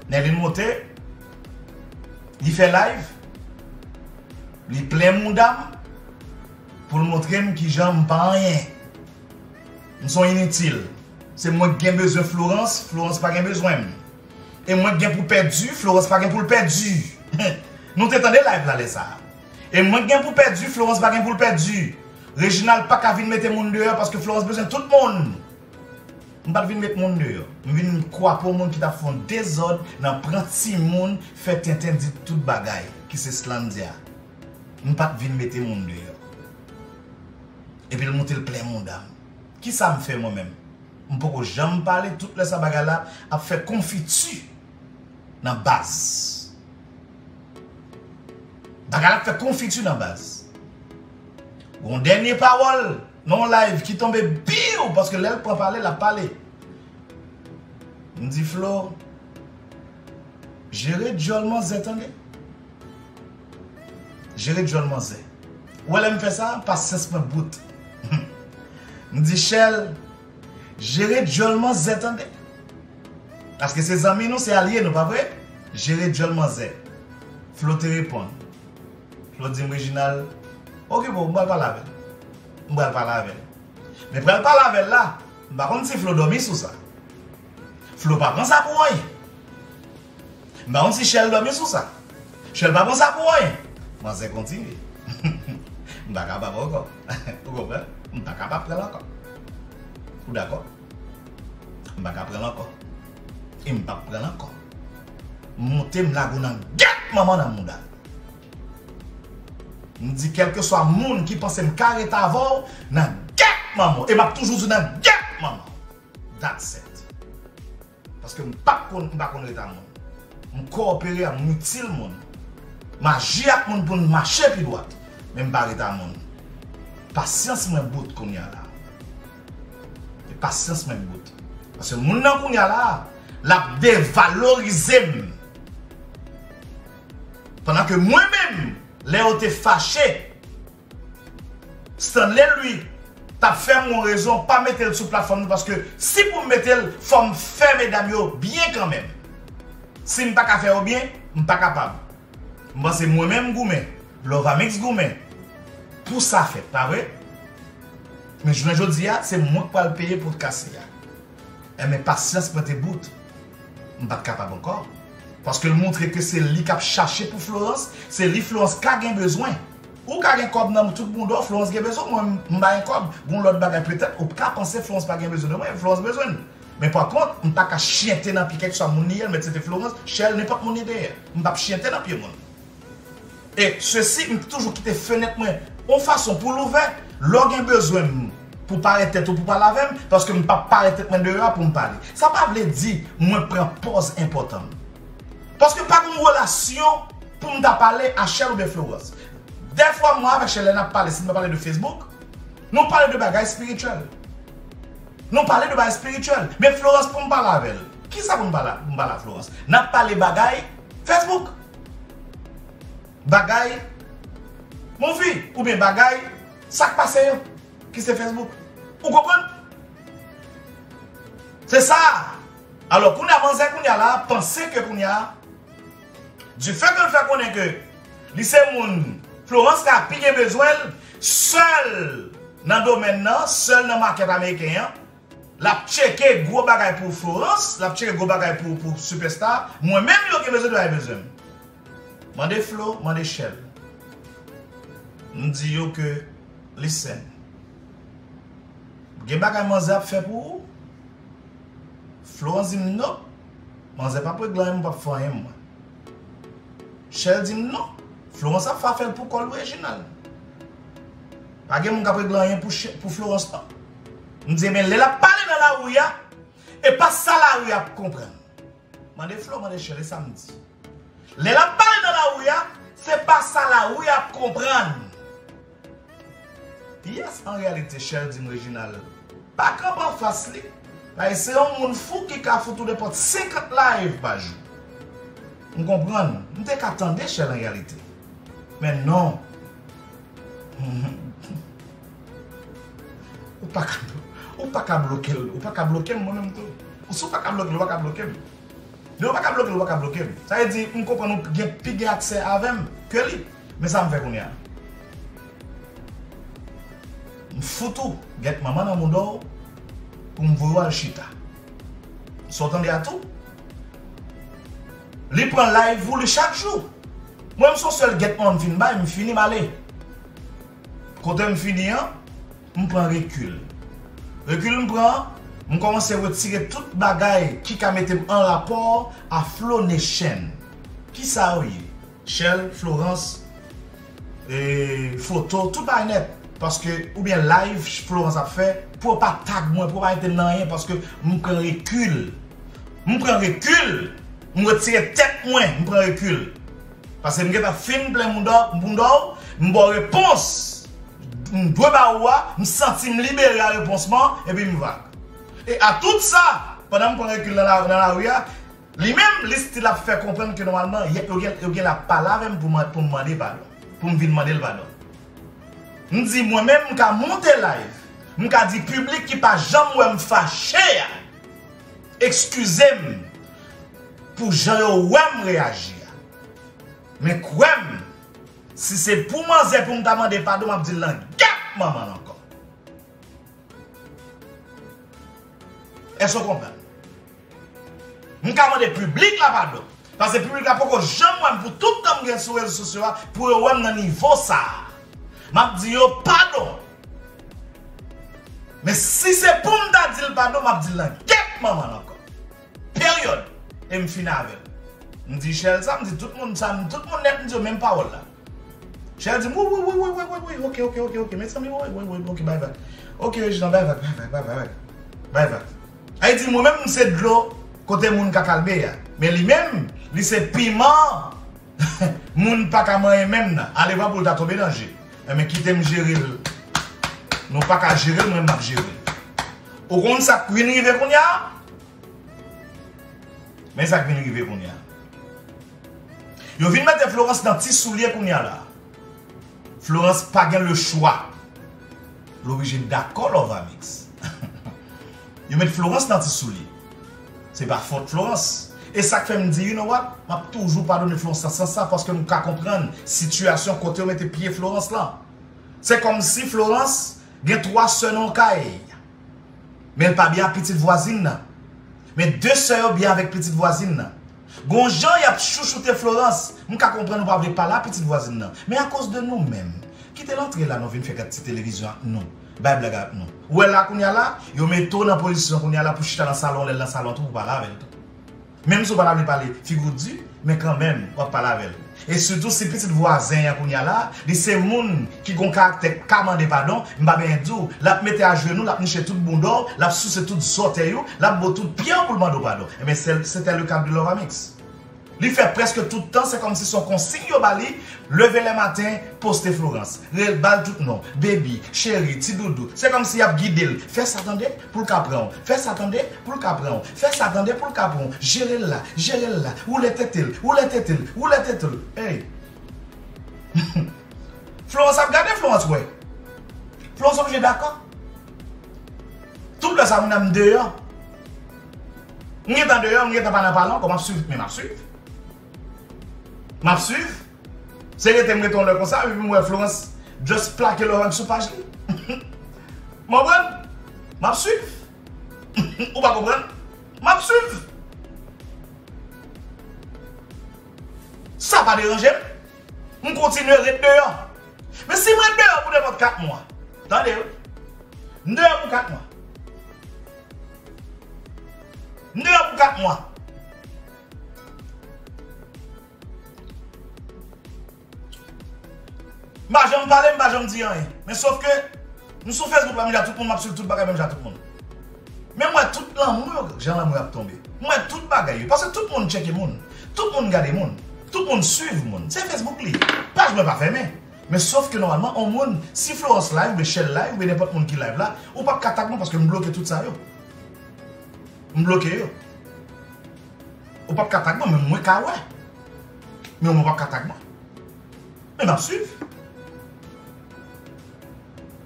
Nèlin monte, li fè live, li plen mouda m pou l montre m kijan m pa anyen. M se yon initil. Se mwen k gen bezwen Florence, Florence pa gen bezwen m. E mwen k gen pou pèdi, Florence pa gen pou l pèdi. Nou te tande live la lè sa a. E mwen k gen pou pèdi, Florence pa gen pou l pèdi. Reginald pa ka vin mete moun deyò paske Florence bezwen tout moun. M pa t vin met moun deyò. M vin kwape yon moun ki t ap fè yon dezòd nan pran timoun, fè tenten, di tout bagay, ki se Slandya. M pa t vin mete moun deyò. Epi l monte l plen mouda m. Kisa m fè mwen menm? M poko janm pale, tout lè sa bagay la ap fè konfiti nan baz. Bagay la ap fè konfiti nan baz. Gon dènye pawòl nan yon live ki tonbe biw, paske lè l pran pale, l ap pale. M di Flo, jere djòl manzè tande. Jere djòl manzè. Ou wè lè m fè sa, pasyans mwen bout. M di Shell, jere djòl manzè tande. Paske se zanmi nou, se alye nou, pa vre? Jere djòl manzè. Flo te reponn. Flo di m, Reginald, okipe w, m pral pale avè l. M pral pale avè l. Men pral pale avè l la, m pa konn si Flo dòmi sou sa. Flo pa pran sa pou anyen. M pa konn si Shell dòmi sou sa. Shell pa pran sa pou anyen. Manzè kontinye. M pa kapab ankò. Ou konprann? M pa kapab pran l ankò. Ou dakò? M pa ka pran l ankò. E m p ap pran l ankò. M monte, m lage w nan gèt manman nan mouda. M di kèlkeswa moun ki panse m ka ret avè w nan gèt manman w. E m ap toujou di w nan gèt manman w. That's it. Paske m pa konn, m pa konn ret a moun. M kowopere ak, m itil moun. M aji ak moun pou n mache pi dwat. Men m pa ret a moun. Pasyans mwen bout kounye a la. E pasyans mwen bout. Paske moun nan kounye a la, l ap devalorize m. Pandan ke mwen menm, lè yo te fache, Stanley Louis t ap fè m yon rezon pa mete l sou platfòm nan, paske si pou m mete l, fò m fè medam yo byen kanmenm. Si m pa ka fè yo byen, m pa kapab. M panse mwen menm m goumen, Love Amix goumen pou sa fèt, pa vre? Men jounen jodi a, se mwen k pral peye pòt kase a. Enben, pasyans mwen te bout. M pa t kapab ankò. Paske l montre ke se li k ap chache pou Florence, se li Florence ka gen bezwen. Ou ka gen kòb nan tout mounda w, Florence gen bezwen w, mwen m pa gen kòb. Gon lòt bagay petèt, ou ka panse Florence pa gen bezwen de mwen, Florence bezwen m. Men pa kont, m pa ka chyente nan pye kèlkeswa moun li ye, l mèt se te Florence, Shell, nenpòt moun li te ye. M p ap chyente nan pye moun. E sesi, m toujou kite fenèt mwen yon fason pou l ouvè. Lè w gen bezwen m pou parèt tèt ou pou pale avè m, paske m p ap parèt tèt mwen deyò a pou m pale. Sa pa vle di mwen pran pòz enpòtan m. Paske pa gen yon relasyon pou m ta pale a Shell oubyen Florence. Dèfwa mwen avèk Shell lè n ap pale, si n pa pale de Facebook, nou pale de bagay espirityèl. Nou pale de bagay espirityèl. Men Florence pou m pale avè l. Kisa pou m pale, pou m pale a Florence? N ap pale bagay Facebook. Bagay movie. Oubyen bagay sa k pase yo. Ki se Facebook. Ou konprann? Se sa. Alò, kounye a, manzè kounye a la, panse ke kounye a, difè ke l fè konnen ke li se moun Florence ka pi gen bezwen l, sèl nan domèn nan, sèl nan makèt ameriken an, l ap tcheke gwo bagay pou Florence, l ap tcheke gwo bagay pou, pou Superstar. Mwen menm, yo gen bezwen de bagay bezwen m. Mande Flo, mande Shell. M di yo ke, listen. Gen bagay manzè ap fè pou ou? Florence di m non. Manzè p ap regle anyen, m p ap fè anyen mwen. Shell di m non. Florence ap fè afè l pou kò l, Reginald. Pa gen moun k ap regle anyen pou, pou Florence, non. M di, ebyen, lè l ap pale nan lari a, e pa sa lari a ap konprann. Mande Flo, mande Shell, e sa m di. Lè l ap pale nan lari a, se pa sa lari a ap konprann. Yes, an reyalite, Shell di m, Reginald, pa kanpe anfas li. Paske se yon moun fou ki ka fout ou nenpòt senkant live pa jou. M konprann. M te ka tande Shell an reyalite. Men non. Ou pa ka, ou pa ka bloke l, ou pa ka bloke m, mwen menm tou. Si w pa ka bloke l, ou pa ka bloke m. Lè w pa ka bloke l, ou pa ka bloke m. Sa vle di, m konprann ou gen pi gen aksè avè m ke li. Men sa m fè kounye a? M fout ou gèt manman nan mouda w pou m voye w al chita. Sa w tande a tou? Li pran live pou li chak jou. Mwen, m se yon sèl gèt manman m fin bay, m fini, m ale. Kote m fini an, m pran rekil. Rekil m pran, m kòmanse retire tout bagay ki ka mete m an rapò a Flo Nation. Kisa yo ye? Shell, Florence, e, foto, tout bagay nèt. Paske, oubyen live Florence ap fè, pou yo pa tag mwen, pou yo pa mete m nan anyen, paske m pran rekil. M pran rekil, m retire tèt mwen, m pran rekil. Paske m gentan fin plen mouda, mouda w, m ba w repons. M dwe ba ou a, m santi m libere a repons mwen, epi m vag. E a tout sa, pandan m pran rekil nan la, nan lari a, li menm, li still ap fè konprann ke nòmalman, y- yo gen, yo gen la pale avè m pou mwen, pou m mande padon. Pou m vin mande l padon. M di, mwen menm, m ka monte live. M ka di piblik ki pa janm wè m fache a, eskize m pou jan yo wè m reyaji a. Men kwè m, si se pou manzè pou m ta mande padon, m ap di l nan gèt manman l ankò. Èske w konprann? M ka mande piblik la padon. Paske piblik la poko janm wè m pou tout tan m gen sou rezo sosyo a, pou yo wè m nan nivo sa a. M ap di yo padon. Men si se pou m ta di l padon, m ap di l nan gèt manman l ankò. Peryòd. E m fini avè l. M di Shell sa, m di tout moun sa, m, tout moun nèt, m di yo menm pawòl la. Shell di m, wi, wi, wi, ok, ok, ok, ok, mezanmi, wi, wi, wi, ok, bay vag. Ok, Reginald, bay vag, bay vag, bay vag, bay vag. Bay vag. Ay di, mwen menm, m se dlo kote moun ka kalbe a. Men li menm, li se piman moun pa ka manyen menm nan. Ale pran pou l ta tonbe nan je. Enben, kite m jere l. Nou pa ka jere l, mwen, m ap jere l. Ou konn sa k vin rive kounye a? Men sa k vin rive kounye a. Yo vin mete Florence nan ti soulye kounye a la. Florence pa gen le chwa. L oblije dakò Love Amix. Yo met Florence nan ti soulye. Se pa fòt Florence. E sa k fè m di, you know what? M ap toujou padone Florence nan sans sa, paske m ka konprann sitiyasyon kote yo mete pye Florence lan. Se kòmsi Florence gen twa sè nan yon kay. Men l pa byen ak pitit vwazin nan. Men de sè yo byen avèk pitit vwazin nan. Gon jan y ap chouchoute Florence. M ka konprann ou pa vle pale a pitit vwazin nan. Men akoz de nou menm. Kite l antre la, nou vin fè gad ti televizyon ak nou. Bay blag ak nou. Ou wè la kounye a la, yo mete w nan pozisyon kounye a la pou chita nan salon, lè l nan salon tou, pou pale avè l tou. Menm si w pa ta vle pale, figi w di, men kanmenm, w ap pale avè l. E sitou si pitit vwazen an kounye a la, li se moun ki gon karaktè k ka mande padon, m pa benyen di w, l ap mete ajenou, l ap niche tout bounda w, l ap souse tout zòtèy ou, l ap bo tout pye w pou l mande w padon. Enben, se, se te le ka de Love Amix. Li fè prèske tout tan, se kòmsi se yon konsiy yo ba li, leve lè maten, poste Florence. Rele, ba l tout non. Baby, cheri, ti doudou. Se kòmsi y ap gide l. Fè sa tande pou l ka pran w. Fè sa tande pou l ka pran w. Fè sa tande pou l ka pran w. Jere l la, jere l la. Woule tete l, woule tete l, woule tete l. Ey! Florence ap gade, Florence wè. Florence oblije dakò. Tout lè sa, moun nan m deyò. M gentan deyò, m gentan pa nan pale ankò, m ap swiv, men m ap swiv. M ap swiv. Se rete m rete yon lè konsa, epi m wè Florence just plake Love Amix sou paj li. M konprann? M ap swiv. Ou pa konprann? M ap swiv. Sa pa deranje m. M kontinye ret deyò. Men si m ret deyò pou nenpòt kat mwa, tande wi. M deyò pou kat mwa. M deyò pou kat mwa. M pa janm pale, m pa janm di anyen. Men sof ke m sou Facebook la, m ja tout moun, m ap swiv tout bagay, men m ja tout moun. Men m wè tout lanmou yo, jan lanmou yo ap tonbe. M wè tout bagay yo. Paske tout moun tcheke moun. Tout moun gade moun. Tout moun swiv moun. Se Facebook li ye. Paj mwen pa fèmen. Men sof ke nòmalman, on moun, si Florence live, oubyen Shell live, oubyen nenpòt moun ki live la, ou p ap ka tag mwen paske m bloke tout sa yo. M bloke yo. Ou p ap ka tag mwen, men mwen ka wè. Men ou p ap ka tag mwen. Men m ap swiv.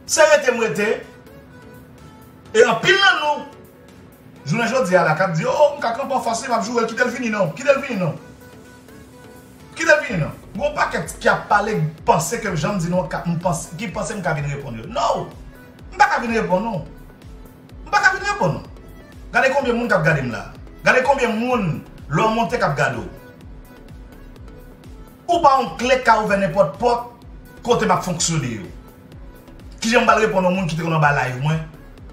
Se rete m rete. E anpil nan nou, jounen jodi a la, k ap di, "Oh, m ka kanpe anfas li, m ap joure l, kite l fini non, kite l fini non. Kite l fini non." Gon pakèt ki ap pale, panse ke jan m di nou, ka- m panse, ki panse m ka vin reponn yo. No! M pa ka vin reponn nou. M pa ka vin reponn nou. Gade konbyen moun k ap gade m la. Gade konbyen moun, lè w monte, k ap gade w. Ou pa yon kle k ka ouvè nenpòt pòt kote m ap fonksyone yo. Kijan m pral reponn yon moun ki te konn anba live mwen,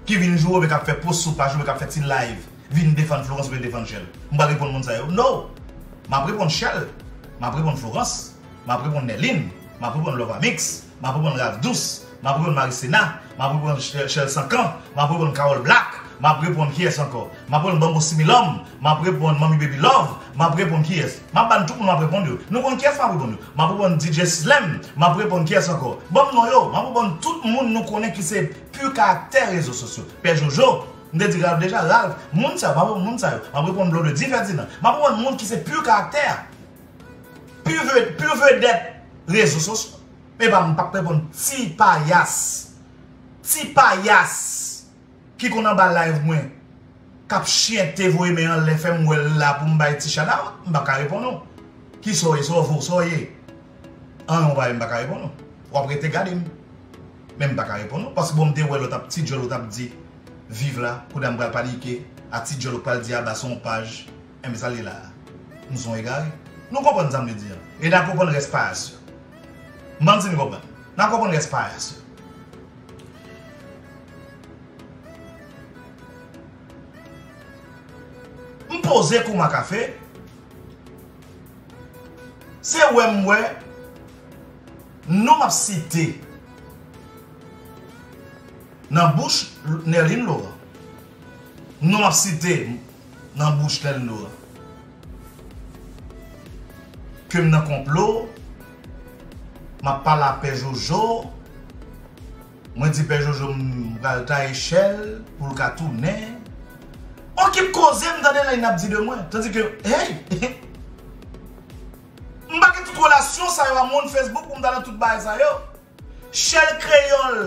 ki vin joure oubyen k ap fè post sou paj oubyen k ap fè ti live, vin defann Florence oubyen defann Shell? M pral reponn moun sa yo? No! M ap reponn Shell, m ap reponn Florence, m ap reponn Nerline, m ap reponn Lovamix, m ap reponn Ralph Douce, m ap reponn Marisena, m ap reponn Shell, Shell Sankan, m ap reponn Carole Black, m ap reponn kiyès ankò? M ap reponn Bambo Similòm, m ap reponn Manmi Baby Love, m ap reponn kiyès? M ap ban tout moun m ap reponn yo. Nou konn kiyès m ap reponn yo? M ap reponn D J Slam, m ap reponn kiyès ankò? Ban m non yo, m ap reponn tout moun nou konnen ki se pi karaktè rezo sosyo. Pè Jojo, m te di Ralph deja, Ralph, moun sa yo, m ap reponn moun sa yo. M ap reponn Blondedy Ferdinand, m ap reponn moun ki se pi karaktè. Pi ve-, pi vedèt rezo sosyo. Epa m p ap reponn ti payas. Ti payas ki konn anba live mwen, k ap chyente voye men anlè fè m wè l la pou m bay ti shout out, m pa ka reponn ou. Kisa w ye, sa w vo, sa w ye? Anyen w pa ye, m pa ka reponn ou. W ap rete gade m. Men m pa ka reponn ou. Paske bon, m te wè lòt ap ti djòl ou t ap di viv la, kounye a m pral panike, a ti djòl ou pral di aba se yon paj. Enben sa l ye la a. Nou se yon egare. Nou konprann sa m vle di an. E n a konprann rès payas yo. M panse n konprann. N a konprann rès payas yo. M poze kou makafe. Se wè m wè non m ap site nan bouch Nerline Laurent. Non m ap site nan bouch Nerline Laurent. Ke m nan konplo, m ap pale a Pè Jojo, mwen di Pè Jojo m pral taye Shell pou l ka tounen. On kip koze m tande Nerline ap di de mwen. Tandis que, hey! M pa gen tout relasyon sa yo a moun Facebook pou m ta nan tout bagay sa yo. Shell Kreyòl,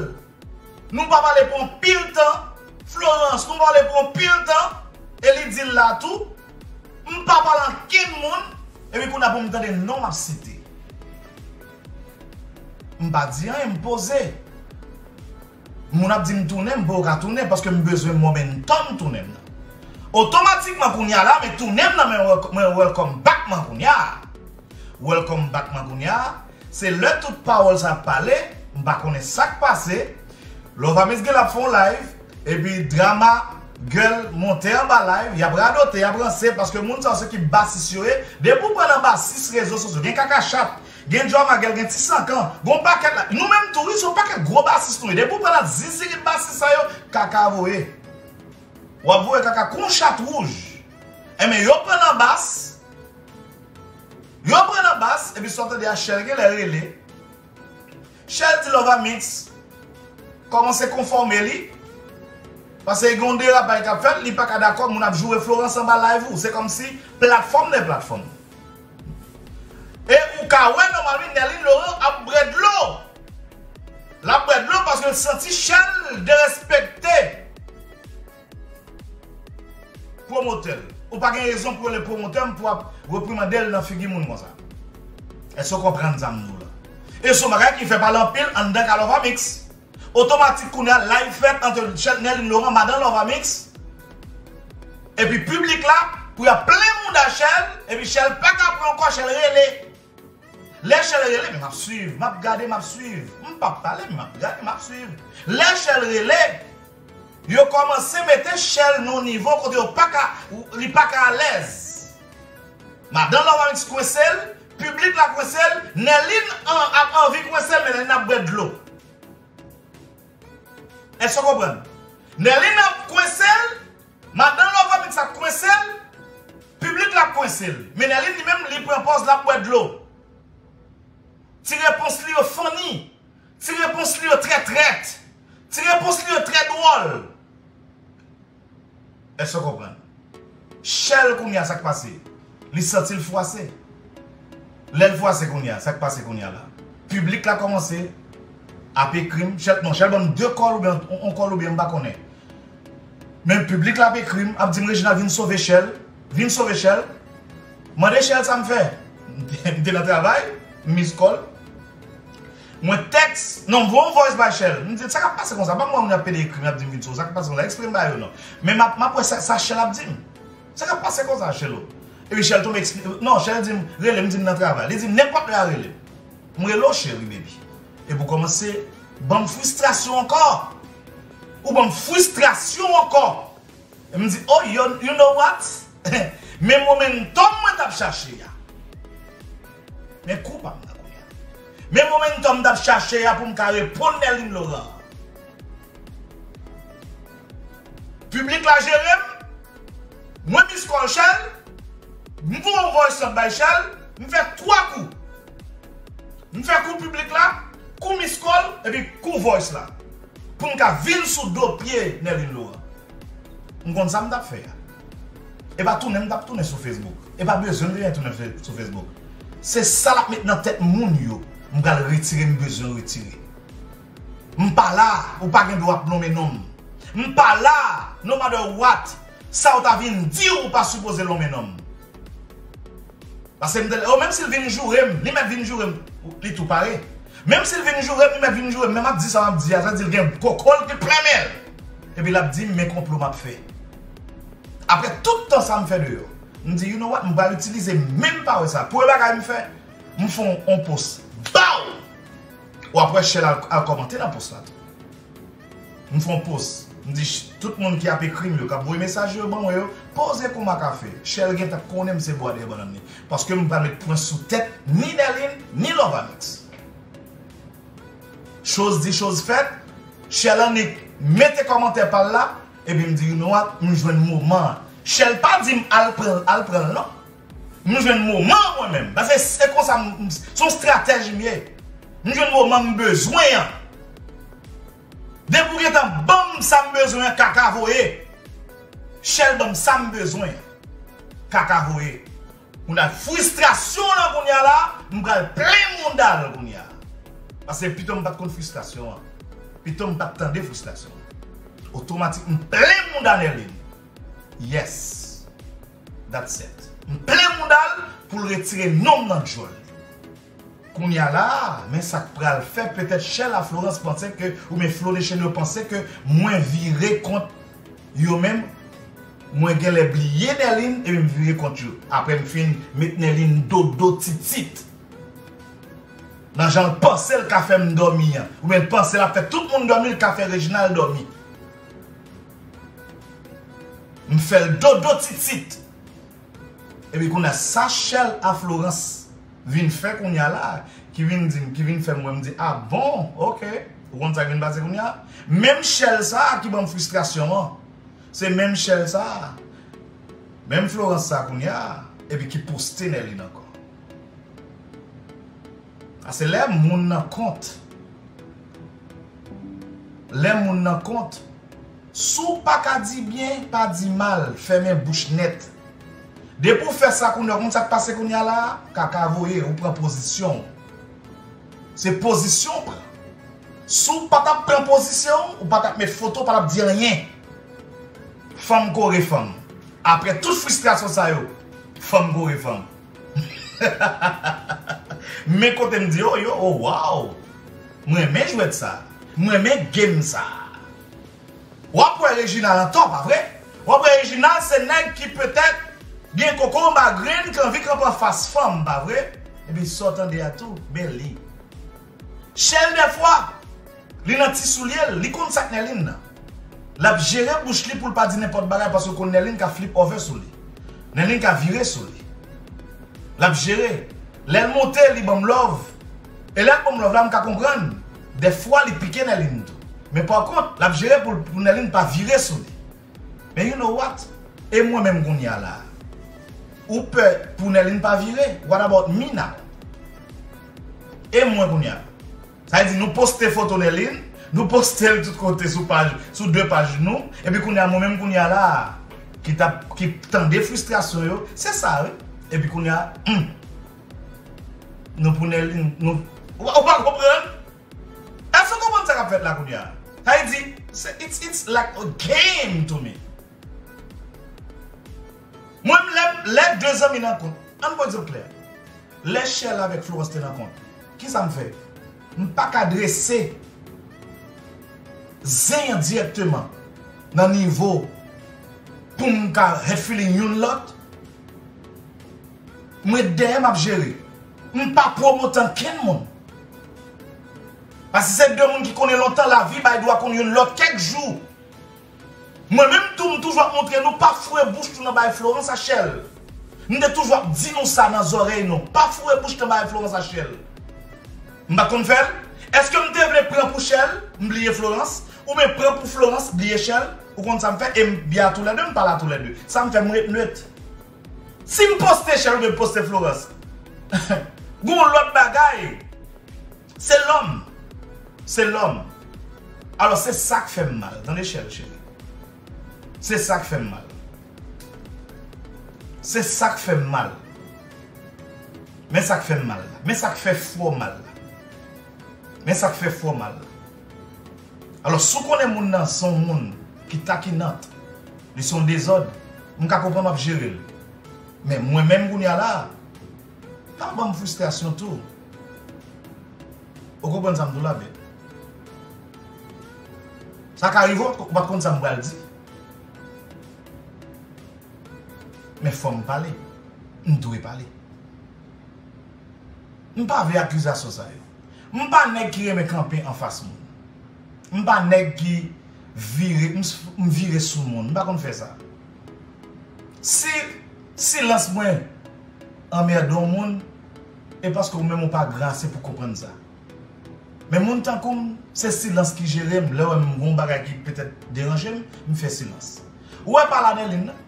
nou pa pale pou anpil tan. Florence, nou pale pou anpil tan. E li di l la tou. M pa pale ankenn moun. Epi kounye a pou m tande non m ap site. M pa di anyen, m poze. Moun ap di m tounen, m poko ka tounen paske m bezwen momentum tounen m nan. Otomatikman kounye a la, men tounen m nan, men wel-, men welcome back mwen kounye a. Welcome back mwen kounye a. Se lè tout pawòl sa ap pale, m pa konnen sa k pase. Lovamix gen l ap fè yon live, epi Drama Girl monte anba live, y ap radote, y ap ranse, paske moun sa yo se ki basis yo ye. Depi w pran nan basis rezo sosyo, gen Kaka Chat, gen Drama Girl, gen Ti Sankan, gen yon pakèt la. Nou menm tou, wi, se yon pakèt gwo basis nou ye. Depi w pran nan zizirit basis sa yo, kaka voye. W ap voye kaka kon chat wouj. Enben, yo pran nan bas, Yo pran nan bas, epi sa w tande a Shell genlè rele. Shell di Lovamix kòmanse konfòme li. Paske gen yon derapaj k ap fèt, li pa ka dakò moun ap joure Florence anba live ou. Se kòmsi platfòm dè platfòm. E ou ka wè nòmalman Nerline Laurent ap bwè dlo. L ap bwè dlo paske l santi Shell derespekte pwomotè l. Ou pa gen rezon pou rele pwomotè m pou ap reprimande l nan figi moun konsa. Èske w konprann sa m di w la? E se yon bagay ki fè pale anpil anndan ka Lovamix. Otomatik kounye a, live fèt ant Shell, Nerline Laurent, madan Lovamix, epi piblik la, pou y ap plen mouda Shell, epi Shell pa ka pran ankò, Shell rele. Lè Shell rele, men m ap swiv, m ap gade, m ap swiv. M p ap pale, men m ap gade, m ap swiv. Lè Shell rele, yo kòmanse mete Shell nan yon nivo kote yo pa ka, li pa ka alèz. Madan Love Amix kwense l, piblik la kwense l, Nerline an, ap anvi kwense l, men Nerline ap bwè dlo. Èske w konprann? Nerline ap kwense l, madan Love Amix ap kwense l, piblik la ap kwense l. Men Nerline li menm, li pran pòz l ap bwè dlo. Ti repons li yo funny. Ti repons li yo trè trèt. Ti repons li yo trè dwòl. Èske w konprann? Shell kounye a, sa k pase? Li santi l fwase. Lè l fwase kounye a, sa k pase kounye a la? Piblik la kòmanse ap ekri m. Shell, non, Shell ban m de kòl oubyen yon, yon kòl oubyen m pa konnen. Men piblik la ap ekri m, ap di m, Reginald, vin sove Shell. Vin sove Shell. Mande Shell sa m fè. M te nan travay, m miss call. Mwen tèks, non, m voye yon voice bay Shell. M di, sa k ap pase konsa? Ban m wè moun y ap pede ekri m, y ap di m vin sou. Sa k ap pase konsa? Eksplike m bagay yo non. Men m ap, m ap wè sa, sa Shell ap di m. Sa k ap pase konsa, Shell o? Epi Shell tonbe eksplike. Non, Shell di m, rele m, di m nan travay. Li di m, nenpòt lè a rele m. M rele w, cheri, baby. Epi w kòmanse ban m fristrasyon ankò. Ou ban m fristrasyon ankò. M di, oh, you, you know what? Men momentum mwen t ap chache a. Men kou pa m nan kounye a. Men momentum m t ap chache a pou m ka reponn Nerline Laurent. Piblik la jere m. Mwen miss call Shell. M voye yon voice note bay Shell. M fè twa kou. M fè kou piblik la, kou miss call, epi kou voice la. Pou m ka vin sou do pye Nerline Laurent. M konn sa m t ap fè a. E pa tounen m t ap tounen sou Facebook. E pa bezwen m te gentan tounen fe- sou Facebook. Se sa l ap met nan tèt moun yo. M pral retire, m bezwen retire. M pa la, ou pa gen dwa ap lonmen non m. M pa la, no matter what, sa w ta vin di, ou pa sipoze lonmen non m. Paske m te, oh, menm si l vin joure m, li mèt vin joure m, li tou pare. Menm si l vin joure m, li mèt vin joure m, men m ap di sa m ap di a, sa di l gen koko l ki plen men l. Epi l ap di m, men konplo m ap fè. Apre tout tan sa m fè deyò, m di, you know what, m pral itilize menm pawòl sa. Premye bagay m fè, m fè yon, yon post. Baw! W ap wè Shell al, al kòmante nan post la tou. M fè yon post. M di, ch- tout moun ki ap ekri m yo, k ap voye mesaj yo ban mwen yo, poze kou makafe. Shell gentan konnen m se bwa dèyè bannann li. Paske m pa met pwen sou tèt ni Nerline, ni Love Amix. Choz di, choz fèt. Shell annik mete kòmantè pa l la, epi m di, you know what, m jwenn moman an. Shell pa di m al pran l, al pran l non. M jwenn moman an mwen menm. Paske se konsa, m- m- se yon stratèji m ye. M jwenn moman m bezwen an. Depi w gentan ban m sa m bezwen an, kaka voye. Shell ban m sa m bezwen an, kaka voye. Moun nan fristrasyon lan kounye a la, m pral plen mouda l kounye a. Paske pito m pa t konn fristrasyon an. Pito m pa t tande fristrasyon an. Otomatik, m plen mouda Nerline. Yes. That's it. M plen mouda l pou l retire non m nan djòl li. Kounye a la, men sa k pral fè, petèt Shell a Florence panse ke, oubyen Flo Nation yo panse ke mwen vire kont yo menm, mwen genlè bliye Nerline epi m vire kont yo. Apre m fin met Nerline dodo titit. Nan jan l panse l ka fè m dòmi an. Oubyen l panse l ap fè tout moun dòmi, l ka fè Reginald dòmi. M fè l dodo titit. Epi kounye a sa Shell a Florence vin fè kounye a la, ki vin di m, ki vin fè m wè m di, ah bon, ok. Ou konn sa k vin pase kounye a? Menm Shell sa a ki ban m fristrasyon an, se menm Shell sa a, menm Florence sa a kounye a, epi ki poste Nerline ankò. Paske lè moun nan kont, lè moun nan kont, si w pa ka di byen, pa di mal, fèmen bouch nèt. Depi w fè sa kounye a, w konn sa k pase kounye a la a, kaka voye, ou pran pozisyon w. Se pozisyon w pran. Si w pa t ap pran pozisyon w, ou pa t ap met foto, w pa t ap di anyen. Fanm kore fanm. Apre tout fristrasyon sa yo, fanm kore fanm. Men kote m di, oh, yo, oh, wow. M renmen jwèt sa. M renmen game sa. W ap wè Reginald an tò, pa vre? W ap wè Reginald se nèg ki petèt gen koko anba grenn, ki anvi kanpe anfas fanm, pa vre? Epi sa w tande a tou, men li. Shell dèfwa, li nan ti soulye l, li konn sa k Nerline nan. L ap jere bouch li pou l pa di nenpòt bagay paske l konn Nerline ka flip over sou li. Nerline ka vire sou li. L ap jere. Lè l monte, li ban m love. E lè l ban m love la, m ka konprann. Dèfwa, li pike Nèlin tou. Men pa kont, l ap jere pou, pou Nèlin pa vire sou li. Men you know what? E mwen menm kounye a la. Ou pè pou Nèlin pa vire? What about me now? E mwen kounye a? Sa vle di nou poste foto Nèlin, nou poste l tout kote sou paj, sou de paj nou, epi kounye a mwen menm kounye a la, ki t ap, ki tande fristrasyon yo, se sa wi. Epi kounye a, hmm, nou pou Nèlin, nou, ou pa, ou pa konprann? Èske w konprann sa k ap fèt la kounye a? Sa vle di, se, it's, it's like a game to me. Mwen, lè, lè de zanmi nan kont, ann pran egzanp klè. Lè Shell avèk Florence te nan kont, kisa m fè? M pa ka drese zen an dirèkteman nan nivo pou m ka hurt feeling youn lòt. Mwen dèyè m ap jere. M pa pwomote ankenn moun. Paske se de moun ki konnen lontan, lavi bay dwa konn youn lòt kèk jou. Mwen menm tou, m toujou ap montre nou, pa foure bouch nou nan bagay Florence a Shell. M te toujou ap di nou sa nan zòrèy nou, pa foure bouch nan bagay Florence a Shell. M pa t konn fè l? Èske m te vle pran pou Shell, m bliye Florence? Oubyen pran pou Florence, bliye Shell? Ou konn sa m fè? E m byen a toulède, m pale a toulède. Sa m fè, m ret nwèt. Si m poste Shell oubyen m poste Florence, gon lòt bagay. Se lòm. Se lòm. Alò, se sa k fè m mal. Tande, Shell, cheri. Se sa k fè m mal. Se sa k fè m mal. Men sa k fè m mal la. Men sa k fè fò mal la. Men sa k fè fò mal la. Alò, si w konnen moun nan se yon moun ki takinant, li se yon dezòd, m ka konprann w ap jere l. Men mwen menm kounye a la, pa ban m fristrasyon tou. Ou konprann sa m di w la, bèt? Sa ka rive, ou pa t konn sa m pral di. Men fò m pale. M dwe pale. M pa vle akizasyon sa yo. M pa nèg ki renmen kanpe anfas moun. M pa nèg ki vire, m, m vire sou moun. M pa konn fè sa. Si silans mwen anmède yon moun, e paske ou menm ou pa gran ase pou konprann sa. Men moun tankou m, se silans ki jere m. Lè w wè m gon bagay ki petèt deranje m, m fè silans. Ou wè pale a Nèlin nan,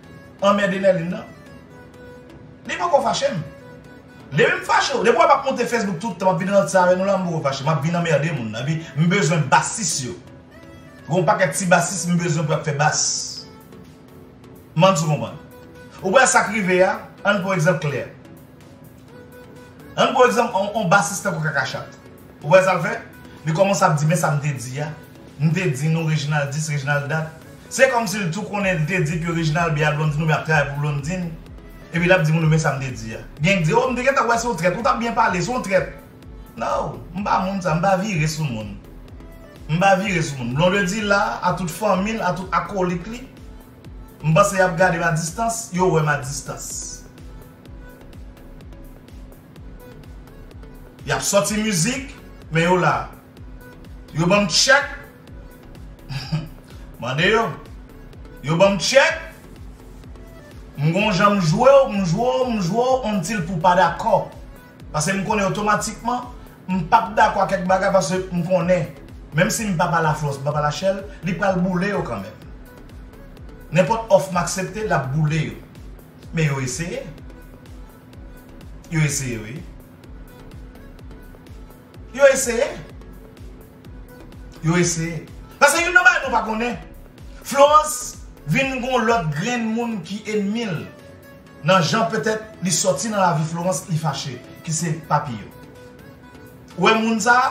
anmède Nèlin nan, li poko fache m. Depi m fache, depi w wè m ap monte Facebook tout tan, m ap vin ranse avè nou la, m poko fache. M ap vin anmède moun nan. Epi m bezwen basis yo. Gon pakèt ti basis m bezwen pou y ap fè bas. M ann sou konprann. Ou wè sa k rive a, ann pran egzanp klè. Ann pran egzanp, on, on basis tankou Kaka Chat. Ou wè sa l fè? Li kòmanse ap di, men sa m te di a. M te di nou Reginald this, Reginald that. Se kòmsi l tou konnen l te di ke Reginald byen a Blondine oubyen ap travay pou Blondine. Epi l ap di moun, men sa m te di a. Gen k di, o, m te gentan wè se yon trèt. Ou t ap byen pale, se yon trèt. No, m pa moun sa, m pa vire sou moun. M pa vire sou moun. Blondedy la, a tout fanmi l, a tout akolik li, m panse y ap gade m a distans, yo wè m a distans. Y ap sòti mizik, men yo la. Yo ban m tchèk. Mande yo. Yo ban m tchèk. M gon jan m jwe w, m jwe w, m jwe w, until pou w pa dakò. Paske m konnen otomatikman, m p ap dakò ak kèk bagay paske m konnen, menm si m pa pale a Florence, m pa pale a Shell, li pral boule yo kanmenm. Nenpòt òf m aksepte, l ap boule yo. Men yo eseye. Yo eseye, wi. Yo eseye. Yo eseye. Paske youn nan bagay nou pa konnen, Florence vin gon lòt grenn moun ki ènmi l. Nan jan petèt li sòti nan lavi Florence, li fache, ki se Papillon. Ou wè moun sa a,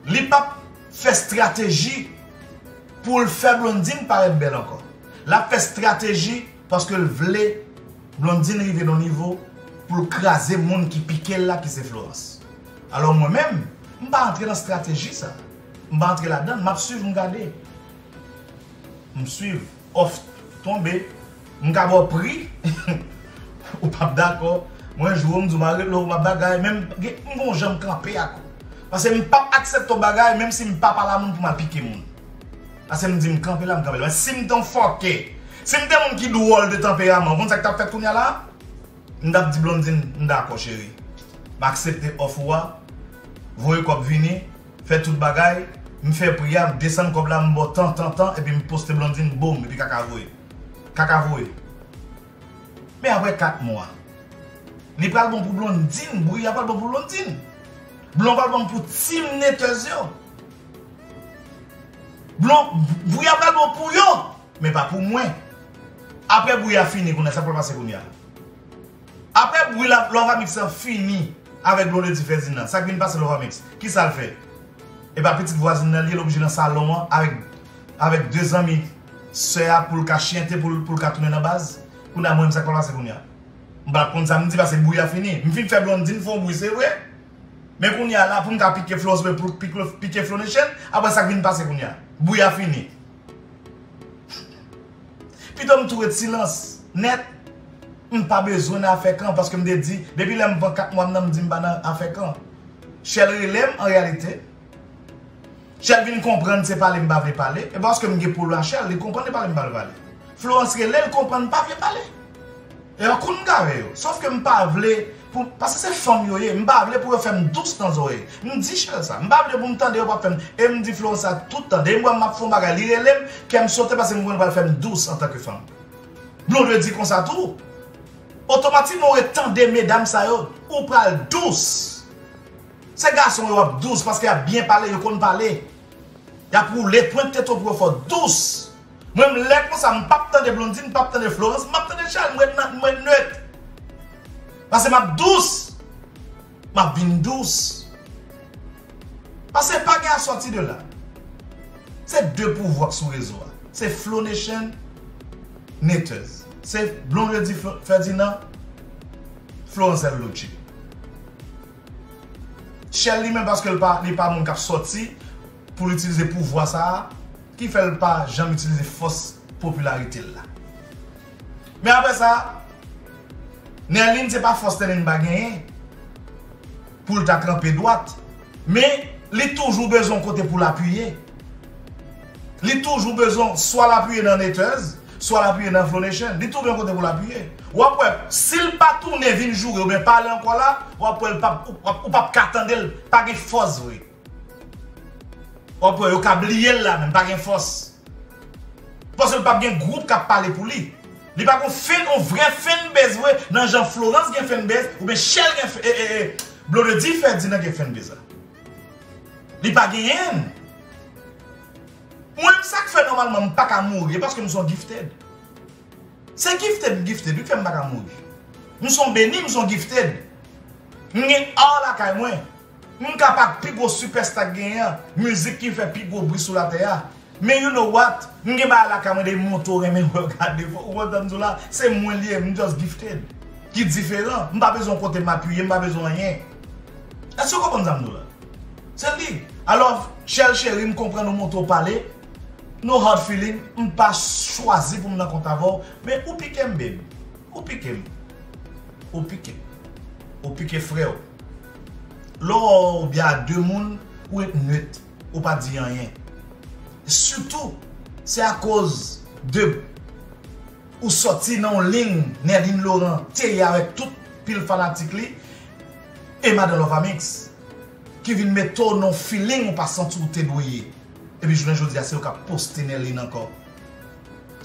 li p ap fè estrateji pou l fè Blondine parèt bèl ankò. L ap fè estrateji paske l vle Blondine rive nan nivo pou l kraze moun ki pike l la, ki se Florence. Alò mwen menm, m pa antre nan estrateji sa. M pa antre ladan l, m ap swiv, m gade. M swiv. Òf tonbe. M ka ba w pri. Ou p ap dakò. Mwen jwe w, m di w m a rele w, m ap bagay. Men m gen, m gon jan m kanpe ak ou. Paske m p ap aksepte yon bagay, menm si m pa pale a moun pou m al pike moun. Paske m di m kanpe la, m kanpe la. Men si m te yon fòkè, si m te moun ki dwòl de tanperaman, ou konn sa k t ap fèt kounye a la? M t ap di Blondine, m dakò cheri. M aksepte òf ou a. Voye kòb vini, fè tout bagay. M fè pri a, m desann kòb la, m ba w tan, tan, tan, epi m poste Blondine, boum, epi kaka voye. Kaka voye. Men apre kat mwa, li pral bon pou Blondine, bri a pral bon pou Blondine. Blon pral bon pou team netèz yo. Blon, bri a pral bon pou yo, men pa pou mwen. Apre bri a fini, kounye a, sa pral pase kounye a. Apre bri la, Love Amix lan fini avèk Blondedy Ferdinand, sa k vin pase Love Amix? Kisa l fè? E pa pitit vwazin nan li ye, l oblije nan salon an avèk, avèk de zanmi sè a pou l ka chante, pou l, pou l ka tounen nan baz. Kounye a, mwen menm, sa k pral pase kounye a? M pa konn sa m di, paske bri a fini. M fin fè Blondine fè yon bri, se vre. Men kounye a la, pou m ka pike Florence, men pou pike, pike Flow Nation, apre sa k vin pase kounye a? Bri a fini. Pito m tou ret silans nèt. M pa bezwen nan afè kan, paske m te di, depi lè m pran kat mwa m nan, m di m pa nan afè kan. Shell rele m, an reyalite. Shell vin konprann se pale m pa vle pale. E paske m gen pwoblèm ak Shell, li konprann se pale m pa vle pale. Florence rele, l konprann m pa vle pale. E akoz m gade yo. Sòf ke m pa vle pou, paske se fanm yo ye, m pa vle pou yo fè m dous nan zòrèy. M di Shell sa. M pa vle pou m tande yo p ap fè m. E m di Florence sa tout tan. Depi m wè m ap fè yon bagay, li rele m, kè m sote paske m konnen l pral fè m dous antanke fanm. Blondedy konsa tou. Otomatikman, ou ret tande medam sa yo, ou pral dous. Se gason yo ap dous paske y ap byen pale, yo konn pale. Y ap woule pwent tete w pou yo fè w dous. Mwen, m lè konsa, m p ap tande Blondedy, m p ap tande Florence, m p ap tande Shell, m ret nan, m ret net. Paske m ap dous. M ap vin dous. Paske pa gen asòti de la. Se de pouvwa k sou rezo a. Se Flow Nation, Netez. Se Blondedy Flo-, Ferdinand, Florence L Lucci. Shell li menm, paske l pa, li pa moun k ap sòti pou l itilize pouvwa sa a, ki fè l pa janm itilize fòs popilarite l la. Men apre sa, Nerline se pa fòs Nerline pa genyen pou l ta kanpe dwat, men li toujou bezwen yon kote pou l apiye. Li toujou bezwen swa l apiye nan Netez, swa l apiye nan Flow Nation. Li toujou yon kote pou l apiye. W ap wè, si l pa tounen vin joure oubyen pale ankò la, w ap wè l p ap, ou, ou p ap ka tande l, pa gen fòs vre. W ap wè, yo ka bliye l la, men pa gen fòs. Paske l p ap gen gwoup k ap pale pou li. Li pa gon fan, yon vrè fanbase vre, nan jan Florence gen fanbase, oubyen Shell gen f-, e, e, e, Blondedy Ferdinand gen fanbase la. Li pa genyen. Mwen, sa k fè nòmalman m pa ka mouri, e paske m se yon gifted. Se gifted, m gifted, wi, k fè m pa ka mouri. M se yon beni, m se yon gifted. M gen art lakay mwen. M ka pa pi gwo sipèsta k genyen an, mizik ki fè pi gwo bri sou latè a. Men you know what? M gen bagay lakay mwen de moto renmen wè gade fò. Ou konprann sa m di w la? Se mwen li ye, m just gifted. Ki diferan. M pa bezwen yon kote m apiye, m pa bezwen anyen. Èske w konprann sa m di w la? Se li. Alò, Shell cheri, m konprann ou monte w pale. No hard feeling, m pa chwazi pou m nan kont avè w, men ou pike m, baby. Ou pike m. Ou pike. Ou pike frè w. Lè w wè w byen a de moun, ou ret net. Ou pa di anyen. Sitou, se akoz de ou sòti nan yon liy Nerline Laurent te ye avèk tout pil fanatik li e madan Love Amix ki vin mete w nan yon feeling ou pa santi w te dwe ye. Epi jounen jodi a, se yo k ap poste Nerline ankò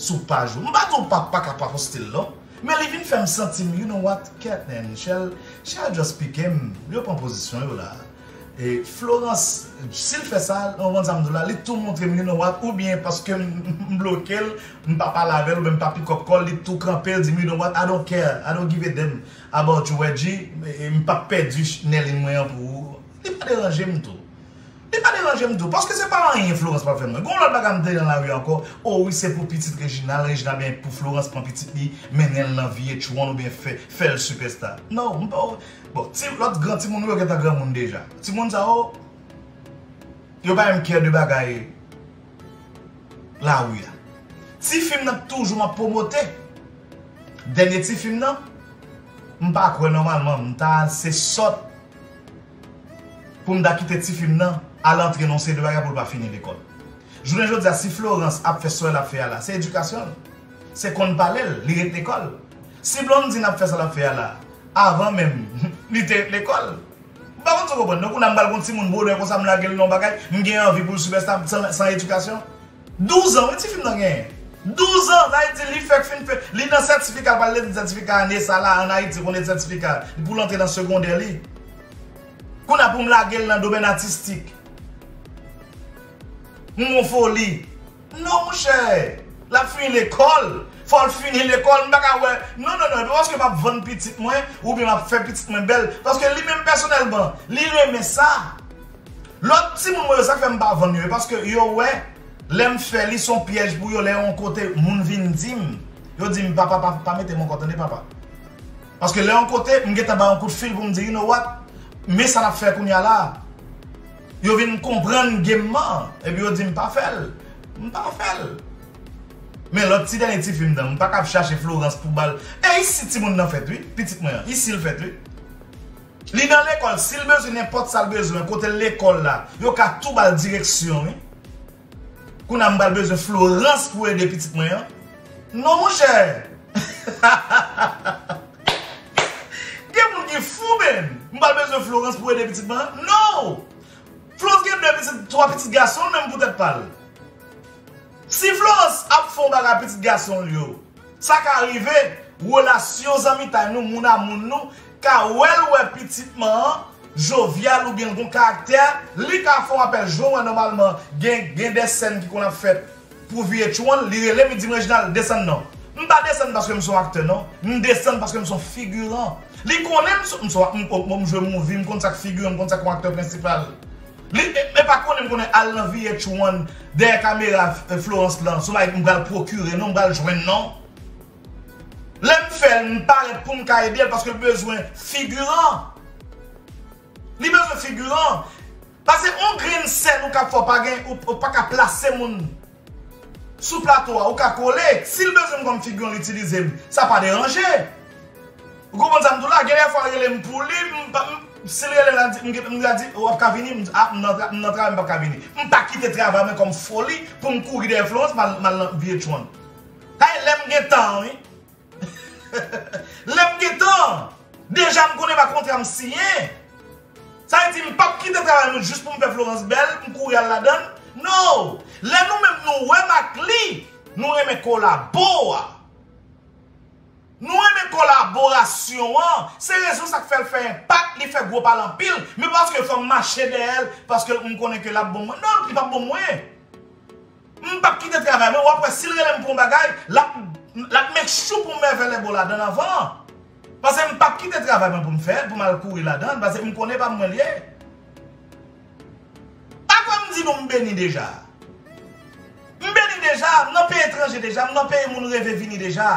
sou paj ou. M pa di w pa, pa ka pa poste l non. Men li vin fè m santi m, you know what, kèt nen, Shell, Shell just pike m, yo pran pozisyon yo la. E Florence, si l fè sa, ou konn sa m di w la, li tou montre m, you know what, oubyen paske m, m bloke l, m pa pale avè l, oubyen m pa pick up call, li tou kanpe, l di m, you know what, I don't care, I don't give a damn about you, Wedgie, e m p ap pèdi Nerline mwen an pou ou. Li pa deranje m tou. Li pa deranje m tou, paske se pa anyen Florence pral fè mwen. Gon lòt bagay m tande nan lari ankò, o wi, se pou pitit Reginald, Reginald byen pou Florence pran pitit li, mennen l nan V H one oubyen fè, fè l sipèsta. Non, m pa, bon, ti, lòt gran timoun yo gentan granmoun deja. Timoun sa yo, yo pa menm kè de bagay lari a. Ti fim nan toujou m ap pwomote. Dènye ti fim nan, m pa kwè nòmalman, m ta se sòt pou m ta kite ti fim nan al antre nan yon seri de bagay pou l pa fini lekòl. Jounen jodi a, si Florence ap fè sa l ap fè a la, se edikasyon l. Se konn pale l, li ret lekòl. Si Blondedy ap fè sa l ap fè a la, avan menm li te lekòl. M pa konn si w konprann. Donk, kounye a m pral gon timoun bwodè konsa, m lage l nan yon bagay, m gen anvi pou l sipèsta san, san edikasyon. Douz an, wi, tifi m nan genyen. Douz an, sa vle di li fèk fin fè, li nan sètifika, l pral etid sètifika ane sa la, ann Ayiti, konn etid sètifika, pou l antre nan segondè li. Kounye a pou m lage l nan domèn atistik. M gon foli. Non, monchè. L ap fini lekòl. Fò l fini lekòl. M pa ka wè. Non, non, non. E pa paske m ap vann pitit mwen oubyen m ap fè pitit mwen bèl. Paske li menm pèsonèlman, li renmen sa. Lòt timoun mwen yo, sa k fè m pa vann yo, e paske yo wè, lè m fè li, se yon pyèj pou yo. Lè yon kote moun vin di m, yo di m, "Papa, pa, pa mete m ankò, tande, papa." Paske lè yon kote, m gentan ba yon kout fil pou m di, "You know what? Men sa n ap fè kounye a la." Yo vin konprann game nan, epi yo di m pa fè l. M pa fè l. Men lòt ti dènye tifi m nan, m pa ka ap chache Florence pou ba l. E isi timoun nan fèt, wi. Pitit mwen an, isi l fèt, wi. Li nan lekòl, si l bezwen nenpòt sa l bezwen, kote l lekòl la, yo ka tou ba l direksyon, wi. Kounye a m pral bezwen Florence pou ede pitit mwen an. Non, monchè. Gen moun ki fou, menm. M pral bezwen Florence pou ede pitit mwen an. Non! Florence gen de pitit, twa pitit gason l menm pou tèt pa l. Si Florence ap fè yon bagay pitit gason l yo, sa ka rive, relasyon zanmitay nou, moun a moun nou, ka wè l wè pitit man an jovyal oubyen l gon karaktè, li ka fè yon apèl, jan w wè nòmalman, gen, gen de sèn ki konn ap fèt pou V H one, li rele m, li di m, "Reginald, desann non." M pa desann paske m se yon aktè, non. M desann paske m se yon figiran. Li konnen m se, m se, m, m, m jwe movie, m konn sa k figiran, m konn sa k yon aktè prensipal. Li, e, e pa konnen m konnen al nan V H one, dèyè kamera, eh, Florence lan, se yon bagay m pral pwokire, non, m pral jwenn, non. Lè m fè l, m parèt pou m ka ede l paske l bezwen figiran. Li bezwen figiran. Paske yon grenn sèn ou ka fè, w pa gen, ou, ou pa ka plase moun sou plato a, ou ka kole. Si l bezwen m kòm figiran, l itilize m. Sa pa deranje. Ou konprann sa m di w la? Gen de fwa l rele m pou li, m pa, m, si l rele m, l ap di, m, m, l ap di, "W ap ka vini?" M di, "A, m nan tra-, m nan travay, m p ap ka vini." M pa kite travay mwen kòm foli pou m kouri dèyè Florence, m al, m al nan V H one. Sa e lè m gen tan, wi. Lè m gen tan, deja m konnen pa kontra m siyen. Sa vle di m p ap kite travay nou jis pou m fè Florence bèl, m kouri al ladan l. No! Lè nou menm nou wè m ak li, nou renmen kolabo a. Nou renmen kolaborasyon an. Se rezon sa k fè l fè enpak, li fè gwo pale anpil. Men pa paske fò m mache dèyè l, paske m konnen ke l ap bon mwen. Non, li p ap bon mwen. M p ap kite travay mwen. W ap wè, si l rele m pou yon bagay, l ap, l ap make sure pou m mèvè lèbo ladan l avan. Paske m p ap kite travay mwen pou m fè l, pou m al kouri ladan l, paske m konnen pa mwen l ye. Pa kwè m di nou m beni deja. M beni deja, m nan peyi etranje deja, m nan peyi moun reve vini deja.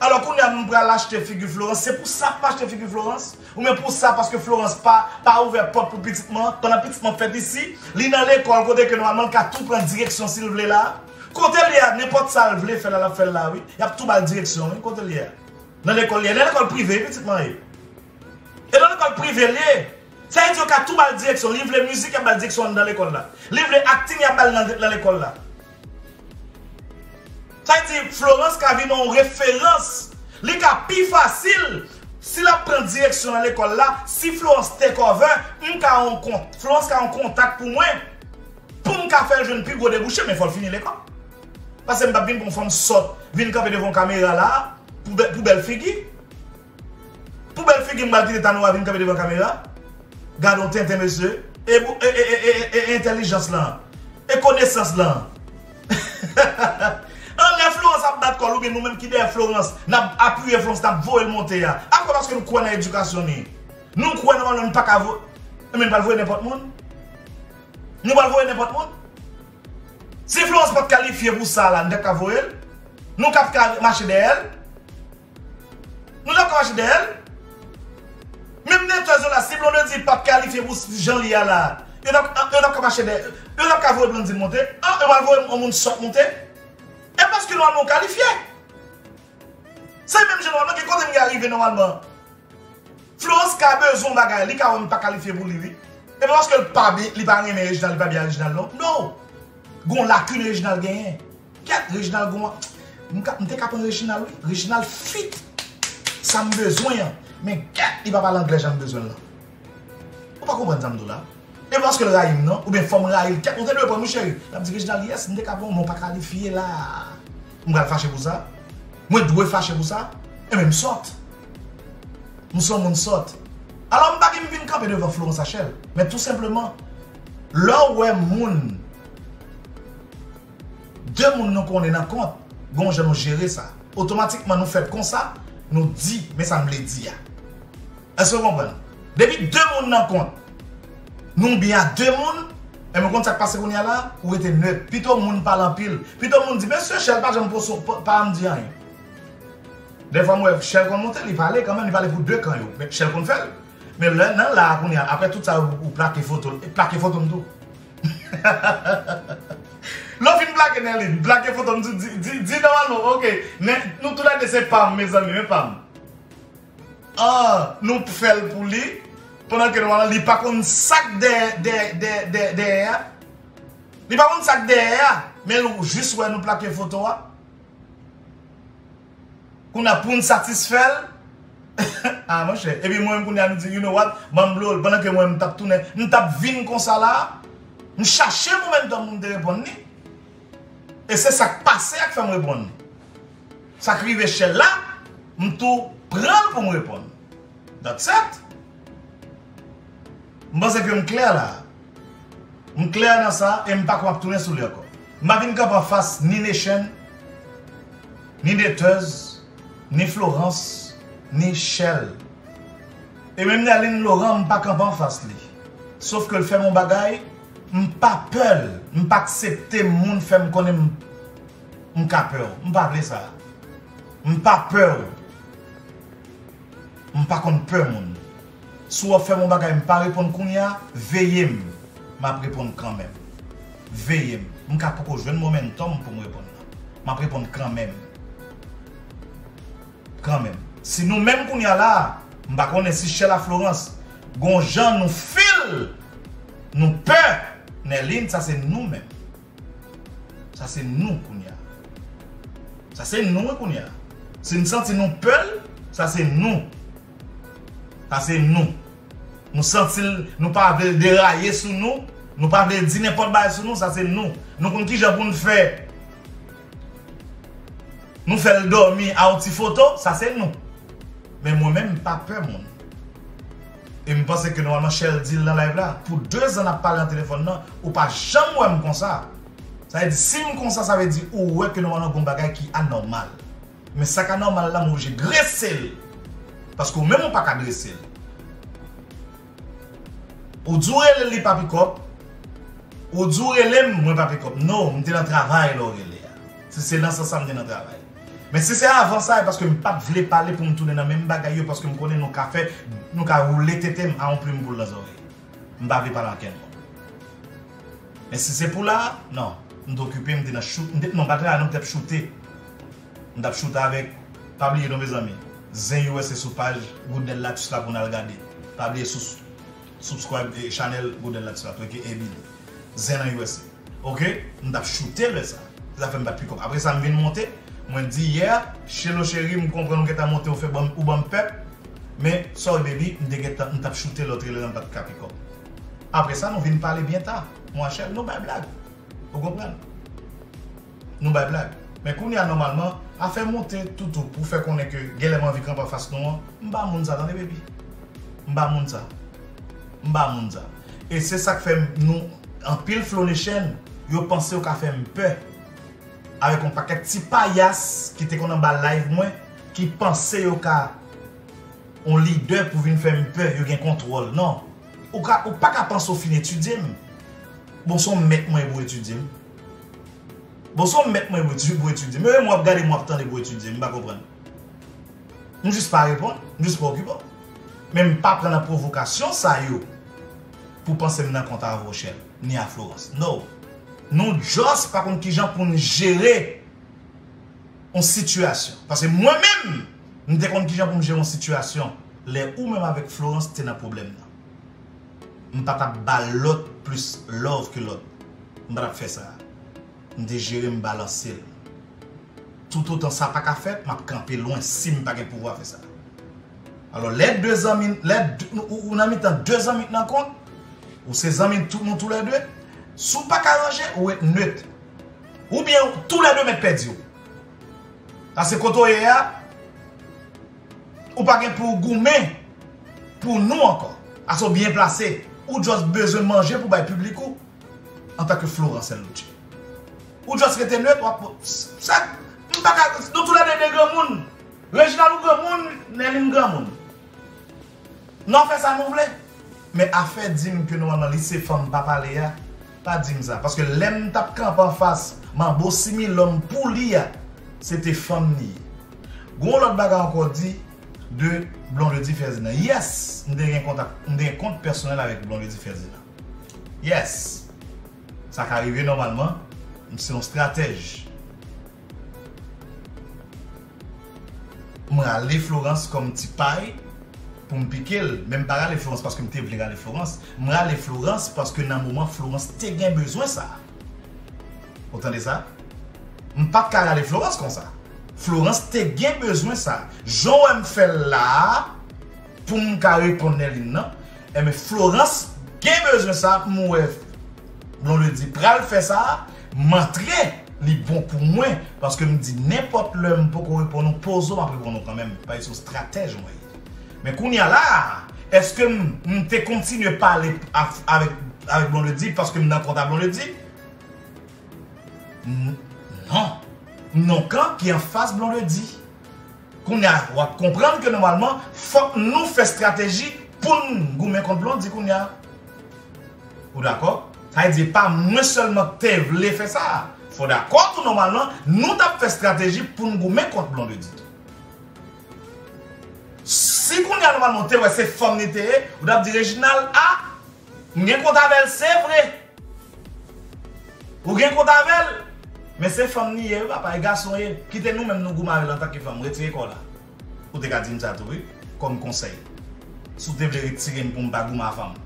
Alò, kounye a m pral achte figi Florence. Se pou sa m achte figi Florence? Oubyen pou sa, paske Florence pa, pa ouvè pòt pou pitit mwen, pandan pitit mwen fèt isi, li nan lekòl kote ke nòmalman l ka tou pran direksyon si l vle la? Kote l ye a, nenpòt sa l vle fè la, l ap fè l la, wi. Y ap tou ba l direksyon, wi, kote l ye a. Nan lekòl li ye. Nan lekòl prive, wi, pitit mwen ye. E nan lekòl prive l ye. Sa vle di yo ka tou ba l direksyon. Li vle mizik, y ap ba l direksyon anndan lekòl la. Li vle akting, y ap ba l nan, nan lekòl la. Sa vle di Florence ka vin yon referans. Li ka pi fasil si l ap pran direksyon nan lekòl la. Si Florence take over, m ka yon kont-, Florence ka yon kontak pou mwen, pou m ka fè l jwenn pi gwo debouche, men fò l fini lekòl. Paske m p ap vin pou yon fanm sòt vin kanpe devan yon kamera la pou bè-, pou bèl figi. Pou bèl figi m pral kite Tanoura vin kanpe devan kamera? Gade yon tenten, mesye. E, e, e entèlijans lan. E konesans lan. Anlè Florence ap bat kò l, oubyen nou menm ki dèyè Florence, n ap apiye Florence, n ap voye l monte a. Akwè paske nou kwè nan edikasyon li. Nou kwè nòmalman nou pa ka vo-, men n pral voye nenpòt moun. Nou pral voye nenpòt moun. Si Florence pa t kalifye pou sa la, nou t ap ka voye l. Nou t ap ka mache dèyè l. Nou t ap ka mache dèyè l. Menm netwèz yo la, si Blondedy pa t kalifye pou jan li a la, yo t ap, yo t ap ka mache dèyè, yo t ap ka voye Blondedy monte. An, yo pral voye yon moun sòt monte. E paske nòmalman ou kalifye. Se menm jan nòmalman, gen kote m gen arive nòmalman. Florence ka bezwen yon bagay, li ka wè m pa kalifye pou li, wi. E pa paske l pa bi-, li pa renmen Reginald, li pa byen ak Reginald, non. No! Gon lakin Reginald genyen. Kèt, Reginald gon, M ka, m te ka pran Reginald, wi. Reginald fit sa m bezwen an. Men gad, li pa pale anglè jan m bezwen l lan. Ou pa konprann sa m di w la? E paske l rayi m non, oubyen fò m rayi l kèk, ou te dwe pran m wi cheri. L ap di Reginald, yes, m te ka pran w, men w pa kalifye la. M pral fache pou sa? Mwen dwe fache pou sa? Enben m sòt. M se yon moun sòt. Alò m pa gen m vin kanpe devan Florence Achel. Men tou senpleman, lè w wè moun, de moun nou konnen nan kont, gen yon jan nou jere sa. Otomatikman nou fèt konsa, nou di, men sa m vle di a. Èske w konprann? Depi de moun nan kont, nou byen a de moun, e mwen konn sa k pase kounye a la, ou rete nèt. Pito moun pale anpil. Pito moun di, mesye Shell pa janm poso, pa, pa janm di anyen. Dèfwa m wè Shell konn monte, li pale kanmenm, li pale pou de kan yo. Men Shell konn fè l. Men lè nan la a kounye a, apre tout sa, ou, ou plake foto, plake foto m tou. Lè w fin plake Nerline, plake foto m tou, di, di, di nòmalman, ok, men nou toulède se pa m, mezanmi, men pa m. Ah, nou fè l pou li, pandan ke nòmalman li pa konn sa k dèyè, dèyè, dèyè, dèyè, dèyè a. Li pa konn sa k dèyè a, men l jis wè nou plake foto a. Kounye a pou n satisfè l. Ah, monchè. Epi mwen menm kounye a, m di, you know what? Ban m blo l. Pandan ke mwen, m t ap tounen, m t ap vin konsa la, m chache momentum pou m te reponn li. E se sa k pase a k fè m reponn. Sa k rive Shell la, m tou pran l pou m reponn. That's it. M panse ke m klè la. M klè nan sa e m pa kwè m ap tounen sou li ankò. M pa vin kanpe anfas ni Nation, ni Netez, ni Florence, ni Shell. E menm Nerline Laurent, m pa kanpe anfas li. Sof ke l fè m yon bagay, m pa pè l, m pa aksepte moun fè m konnen m, m ka pè w. M pa vle sa. M pa pè w. M pa konn pè moun. Si w ap fè m yon bagay, m pa reponn kounye a, veye m. M ap reponn kanmenm. Veye m. M ka poko jwenn momentum pou m reponn nan. M ap reponn kanmenm. Kanmenm. Si nou menm kounye a la, m pa konnen si Shell a Florence, gon jan nou feel, nou pè Nerline, sa se nou menm. Sa se nou kounye a. Sa se nou wi kounye a. Si n santi nou pè l, sa se nou. Sa se nou. Nou santi l, nou pa vle l deraye sou nou, nou pa vle l di nenpòt bagay sou nou, sa se nou. Nou konn kijan pou n fè. Nou fè l dòmi a yon ti foto, sa se nou. Men mwen menm, m pa pè moun. E m panse ke nòmalman Shell di l nan live la, pou de zan n ap pale nan telefòn nan, ou pa janm wè m konsa. Sa vle di, si m konsa, sa vle di ou wè ke nòmalman gon bagay ki anòmal. Men sa k anòmal la, m oblije drese l. Paske ou menm ou pa ka drese l. Ou di w rele l, li pa pikòp. Ou di w rele m, mwen pa pikòp. No, m te nan travay lè w rele a. Si se nan sans sa m te nan travay. Men si se avan sa, e paske m pa t vle pale pou m tounen nan menm bagay yo, paske m konnen nou ka fè, nou ka woule tete m a yon plim poul nan zòrèy. M pa vle pale ankenn moun. Men si se pou la, non. M te okipe, m te nan choute, m te, non, m pa t la, non, m t ap choute. M t ap choute avèk, pa bliye non, mezanmi. Zen U S A sou paj Goodnel Latus la pou n al gade. Pa bliye sou, subscribe e chanèl Goodnel Latus la, tou eke Ebili. Zen nan U S A. Ok? M t ap choute lè sa. Se sa fè m pa t pikòp. Apre sa, m vin monte. Mwen di, yeah, Shelo cheri, m konprann ou gentan monte, ou fè ban m, ou ban m pèp. Men, sorry baby, m te gentan, m t ap choute lè w te rele m, m pa t ka pikòp. Apre sa, nou vin pale byen ta. Mon chè, nou bay blag. Ou konprann? Nou bay blag. Men kounye a, nòmalman, afè monte toutou pou fè konnen ke genlè m anvi kanpe anfas nou an, m pa moun sa, tande, baby. M pa moun sa. M pa moun sa. E se sa k fè m, nou, anpil Flow Nation, yo panse yo ka fè m pè. Avèk yon pakèt ti payas ki te konn anba live mwen, ki panse yo ka yon lidè pou vin fè m pè, yo gen kontwòl. Non. Ou ka, ou pa ka panse w fin etidye m. Bon, se yon mèt mwen ye pou etidye m. Bon, se yon mèt mwen ye pou eti-, pou etidye m. Yo, m w ap gade, m w ap tande pou etidye m. M pa konprann. M jis pa reponn, m jis pa okipe w. Men m pa pran nan pwovokasyon sa yo pou panse m nan kont a Rochelle, ni a Florence. No. Nou just pa konn kijan pou n jere yon sitiyasyon. Paske mwen menm, m te konn kijan pou m jere yon sitiyasyon lè ou menm avèk Florence te nan pwoblèm nan. M pa t ap ba lòt plis love ke lòt. M pa t ap fè sa. M te jere, m balanse l. Toutotan sa pa ka fèt, m ap kanpe lwen si m pa gen pouvwa fè sa. Alò, lè de zanmi, lè de, ou, ou nan mitan de zanmi k nan kont, ou se zanmi tou, nou toulède, si w pa ka ranje, ou ret net. Oubyen toulède mèt pèdi w. Paske kote w ye a, ou pa gen pou w goumen pou nou ankò. Ase w byen plase, ou just bezwen manje pou bay piblik ou antanke Florence L. Lucci. Ou just rete net, w ap, sa, m pa ka, nou toulède de granmoun. Reginald ou granmoun, Nerline granmoun. Nou fè sa nou vle. Men afè di m ke nòmalman li se fanm pa pale a, pa di m sa. Paske lè m t ap kanpe anfas Manbo Similòm pou li a, se te fanm li ye. Gon lòt bagay ankò di de Blondedy Ferdinand. Yes, m te gen kontak, m te gen kont pèsonèl avèk Blondedy Ferdinand. Yes. Sa ka rive nòmalman, m se yon stratèj. M rale Florence kòm ti pay pou m pike l. Men m pa rale Florence paske m te vle rale Florence. M rale Florence paske nan moman Florence te gen bezwen sa. Ou tande sa? M pa t ka rale Florence konsa. Florence te gen bezwen sa. Jan w wè m fè l la a, pou m ka reponn Nerline nan, enben Florence gen bezwen sa, m wè Blondedy pral fè sa, m antre, li bon pou mwen, paske m di nenpòt lè m poko reponn ou, poze w, m ap reponn ou kanmenm, paske se yon stratèj mwen ye. Men kounye a la a, èske m, m te kontinye pale a, avèk, avèk Blondedy paske m nan kont a Blondedy? N-, non. M nan kan ki anfas Blondedy. Kounye a, w ap konprann ke nòmalman, fòk nou fè estrateji pou n goumen kont Blondedy kounye a. Ou dakò? Sa vle di, pa mwen sèlman k te vle fè sa. Fò dakò tou nòmalman, nou t ap fè estrateji pou n goumen kont Blondedy tou. Si kounye a nòmalman w te wè se fanm li te ye, ou t ap di Reginald, a, m gen kont avè l, se vre. Ou gen kont avè l, men se fanm li ye, wi, papa, e gason ye. Kite nou menm nou goumen avè l antanke fanm, retire kò w la. Ou te ka di m sa tou, wi, kòm konsèy. Si w te vle retire m pou m pa goumen a fanm.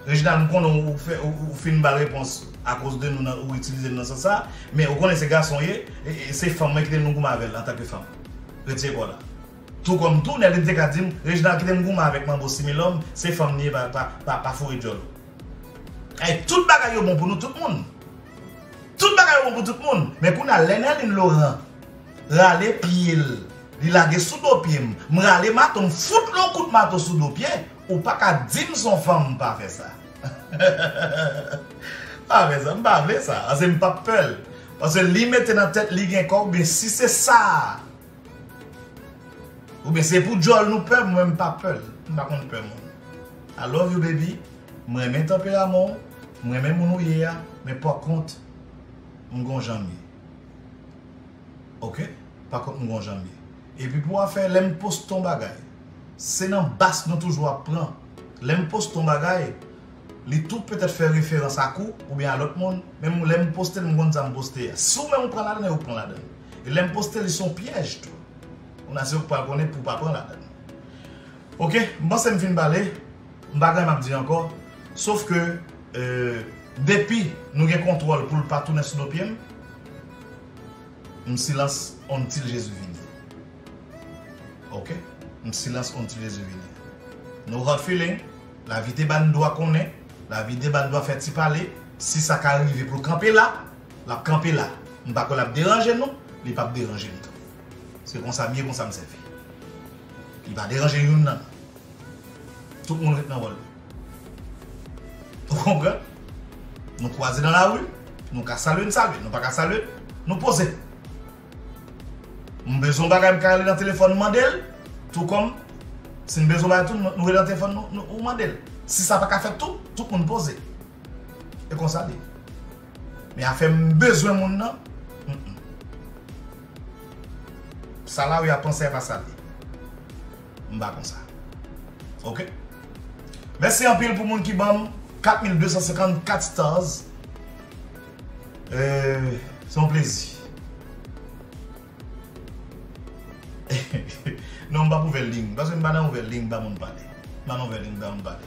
Reginald, m konnen ou fè, ou, ou fin ba l repons akoz de nou nan, ou itilize n nan sans sa, men ou konnen se gason ye, e, e se fanm mwen kite nou goumen avè l antanke fanm. Retire kò w la. Tou kòm tou, Nerline te ka di m, Reginald kite m goumen avèk Manbo Similòm, se fanm li ye, pa, pa, pa, pa foure djòl ou. Ay, tout bagay yo bon pou nou tout moun. Tout bagay yo bon pou tout moun. Men kounye a, lè Nerline Laurent rale pye l, li lage sou do pye m, m rale mato, m fout l yon kout mato sou do pye, ou pa ka di m se yon fanm m pa fè sa. Pa fè sa, m pa vle sa. Paske m p ap pè l. Paske li mete nan tèt li gen kò, oubyen si se sa, oubyen se pou djòl nou pè, mwen m pa pè l. M pa konn pè moun. I love you, baby. M renmen tanperaman w. M renmen moun ou ye a. Men pa kont, m gon jan m ye. Oke? Pa kont, m gon jan m ye. Epi pou afè, lè m poste yon bagay, se nan bas nou toujou ap pran. Lè m poste yon bagay, li tou petèt fè referans ak ou, oubyen a lòt moun, men m, lè m poste l, m konn sa m poste a. Si w menm ou pran ladan l, ou pran ladan l. E lè m poste l, li se yon pyèj tou. Ou nan se ou k pral konnen pou w pa pran ladan l. Oke, m panse m fin pale, m pa gen anyen m ap di ankò, sof ke, euh, depi nou gen kontwòl pou l pa tounen sou do pye m, m silans until Jezi vini. Oke? M silans until Jezi vini. No hard feeling. Lavi te ba n dwa konnen. Lavi te ba n dwa fè ti pale. Si sa ka rive pou l kanpe la, l ap kanpe la. M pa kwè l ap deranje nou, li p ap deranje m tou. Se konsa m ye, konsa m sèvi. Li pa deranje youn nan nou. Tout moun ret nan wòl li. Ou konprann? Nou kwaze nan lari, nou ka salye, n salye. Nou pa ka salye, nou poze. M bezwen yon bagay, m ka rele nan telefòn, m mande l. Tou kòm, si n bezwen yon bagay tou, nou, nou rele nan telefòn, nou, nou, ou mande l. Si sa pa ka fèt tou, tout moun poze. E konsa li ye. Men afè m bezwen moun nan, mm, mm. Sa lari a panse a pa sa li ye. M pa konsa. Oke? Mèsi anpil pou moun ki ban m kat mil de san senkannkat stars. Euh, se yon plezi. Non, m p ap ouvè liy, paske m pa nan ouvè liy ba moun pale. M pa nan ouvè liy ba moun pale.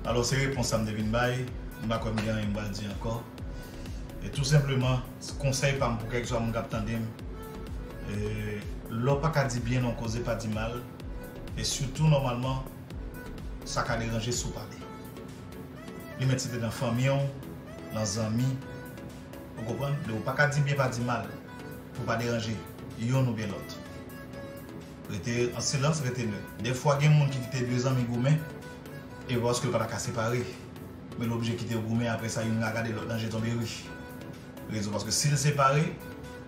Alò, se repons sa m te vin bay. M pa kwè m gen anyen m pral di ankò. E tou senpleman, konsèy pa m pou kèlkeswa moun k ap tande m, e, lè w pa ka di byen nan yon koze, pa di mal. E sitou, nòmalman, sa ka deranje si w pale. Li mèt se te nan fanmi w, nan zanmi, ou konprann? Lè w pa ka di byen, pa di mal, pou w pa deranje yonn oubyen lòt. Rete an silans, rete nèt. Dèfwa gen moun ki kite de zanmi goumen, e paske l pa ta ka separe. Men l oblije kite yo goumen, apre sa, youn ka gade lòt nan je tonbe ri. Rezon, paske si l separe,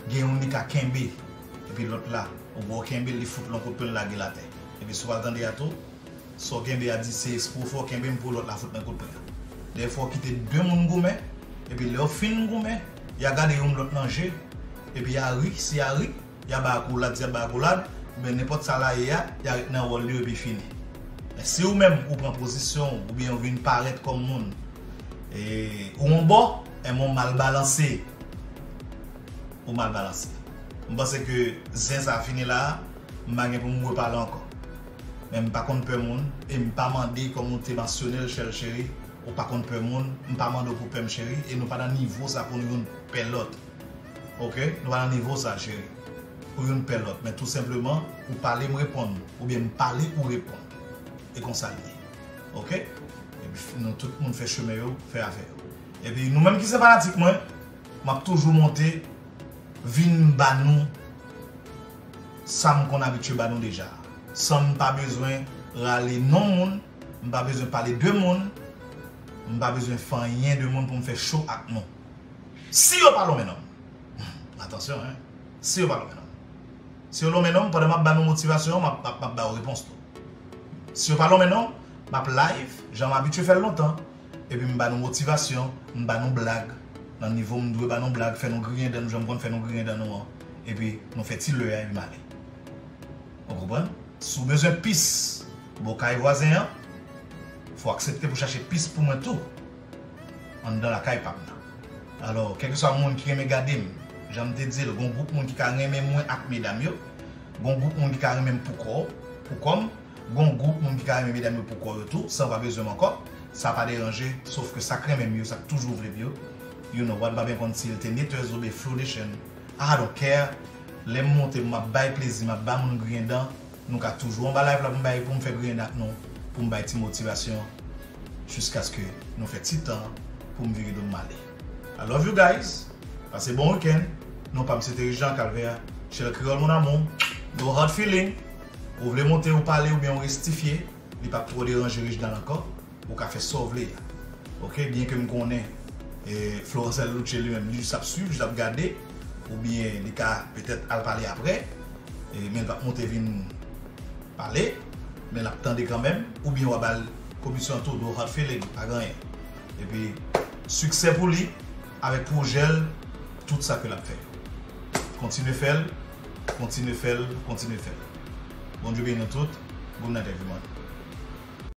gen youn li ka kenbe, epi lòt la, ou wè w kenbe l, li fout l yon kout pwen, l lage l atè. Epi si w al tande a tou, sa w kenbe a di se espre w fè w kenbe m pou lòt la fout mwen kout pwen an. Dèfwa w kite de moun goumen, epi lè yo fin goumen, y a gade youn lòt nan je, epi y a ri, si y a ri, y a ba akolad, si y a ba akolad, men nenpòt sa la ye a, y a ret nan wòl li yo epi fini. Men si ou menm ou pran pozisyon w, oubyen ou vin parèt kòm moun, e, ou yon bò, enben w mal balanse. Ou mal balanse. M panse ke zen sa fini la a, m pa gen pou m repale ankò. Men m pa konn pè moun, e m pa mande kòm ou te mansyone l, Shell cheri, ou pa konn pè moun, m pa mande w pou pè m cheri, e nou pa nan nivo sa pou nou youn pè lòt. Oke? Nou pa nan nivo sa, cheri. Pou youn pè lòt, men tou senpleman, ou pale m reponn, oubyen m pale ou reponn. E konsa l ye. Oke? Epi nou tout moun fè chemen yo, fè afè yo. Epi nou menm ki se fanatik mwen, m ap toujou monte, vin ba nou sa m konn abitye ba nou deja. San m pa bezwen rale non moun, m pa bezwen pale de moun, m pa bezwen fè anyen de moun pou m fè cho ak nou. Si yo pa lonmen non m, atansyon, en, si yo pa lonmen non m. Si yo lonmen non m, pandan m ap ba nou motivasyon, m ap, m ap, m ap ba yo repons tou. Si yo pa lonmen non m, m ap live, jan m abitye fè l lontan, epi m ba nou motivasyon, m ba nou blag, nan nivo m dwe ba nou blag, fè nou griyen dan nou, jan m konn fè nou griyen dan nou an, epi nou fè ti lè a, epi m ale. Ou konprann? Si w bezwen pis bò kay vwazen an, fò w aksepte pou chache pis pou mwen tou anndan lakay pa m nan. Alò, kèlkeswa moun ki renmen gade m, jan m te di l, gon gwoup moun ki ka renmen mwen ak medam yo, gon gwoup moun ki ka renmen m pou kò, pou kò m, gon gwoup moun ki ka renmen medam yo pou kò yo tou, san w pa bezwen m ankò, sa pa deranje, sof ke sa k renmen m yo, sa k toujou vle m yo, you know what, m pa byen konn si l te Neters oubyen Flow Nation, I don't care, lè m monte, m ap bay plezi, m ap ba moun griyen dan, nou ka toujou anba live la pou m bay, pou m fè griyen dan ak nou, pou m bay ti motivasyon, jiskaske nou fè ti tan pou m vire do m ale. I love you guys. Pase bon wikenn. Non pa m se Terry Jean Calvaire, Shell Creole mon amour. No hard feeling. Ou vle monte, ou pale, oubyen ou restifye, li p ap twò deranje Reginald ankò. Ou ka fè sa w vle a. Oke, byen ke m konnen, e, Florencelle Louche li menm, li jis ap swiv, jis ap gade, oubyen li ka petèt al pale apre, e, men l p ap monte vin pale, men l ap tande kanmenm, oubyen w a ba l komisyon tou, no hard feeling, pa gen anyen. Epi, siksè pou li, avèk pwojè l, tout sa ke l ap fè. Kontinye fè l, kontinye fè l, kontinye fè l. Bondye beni nou tout. Good night, everyone.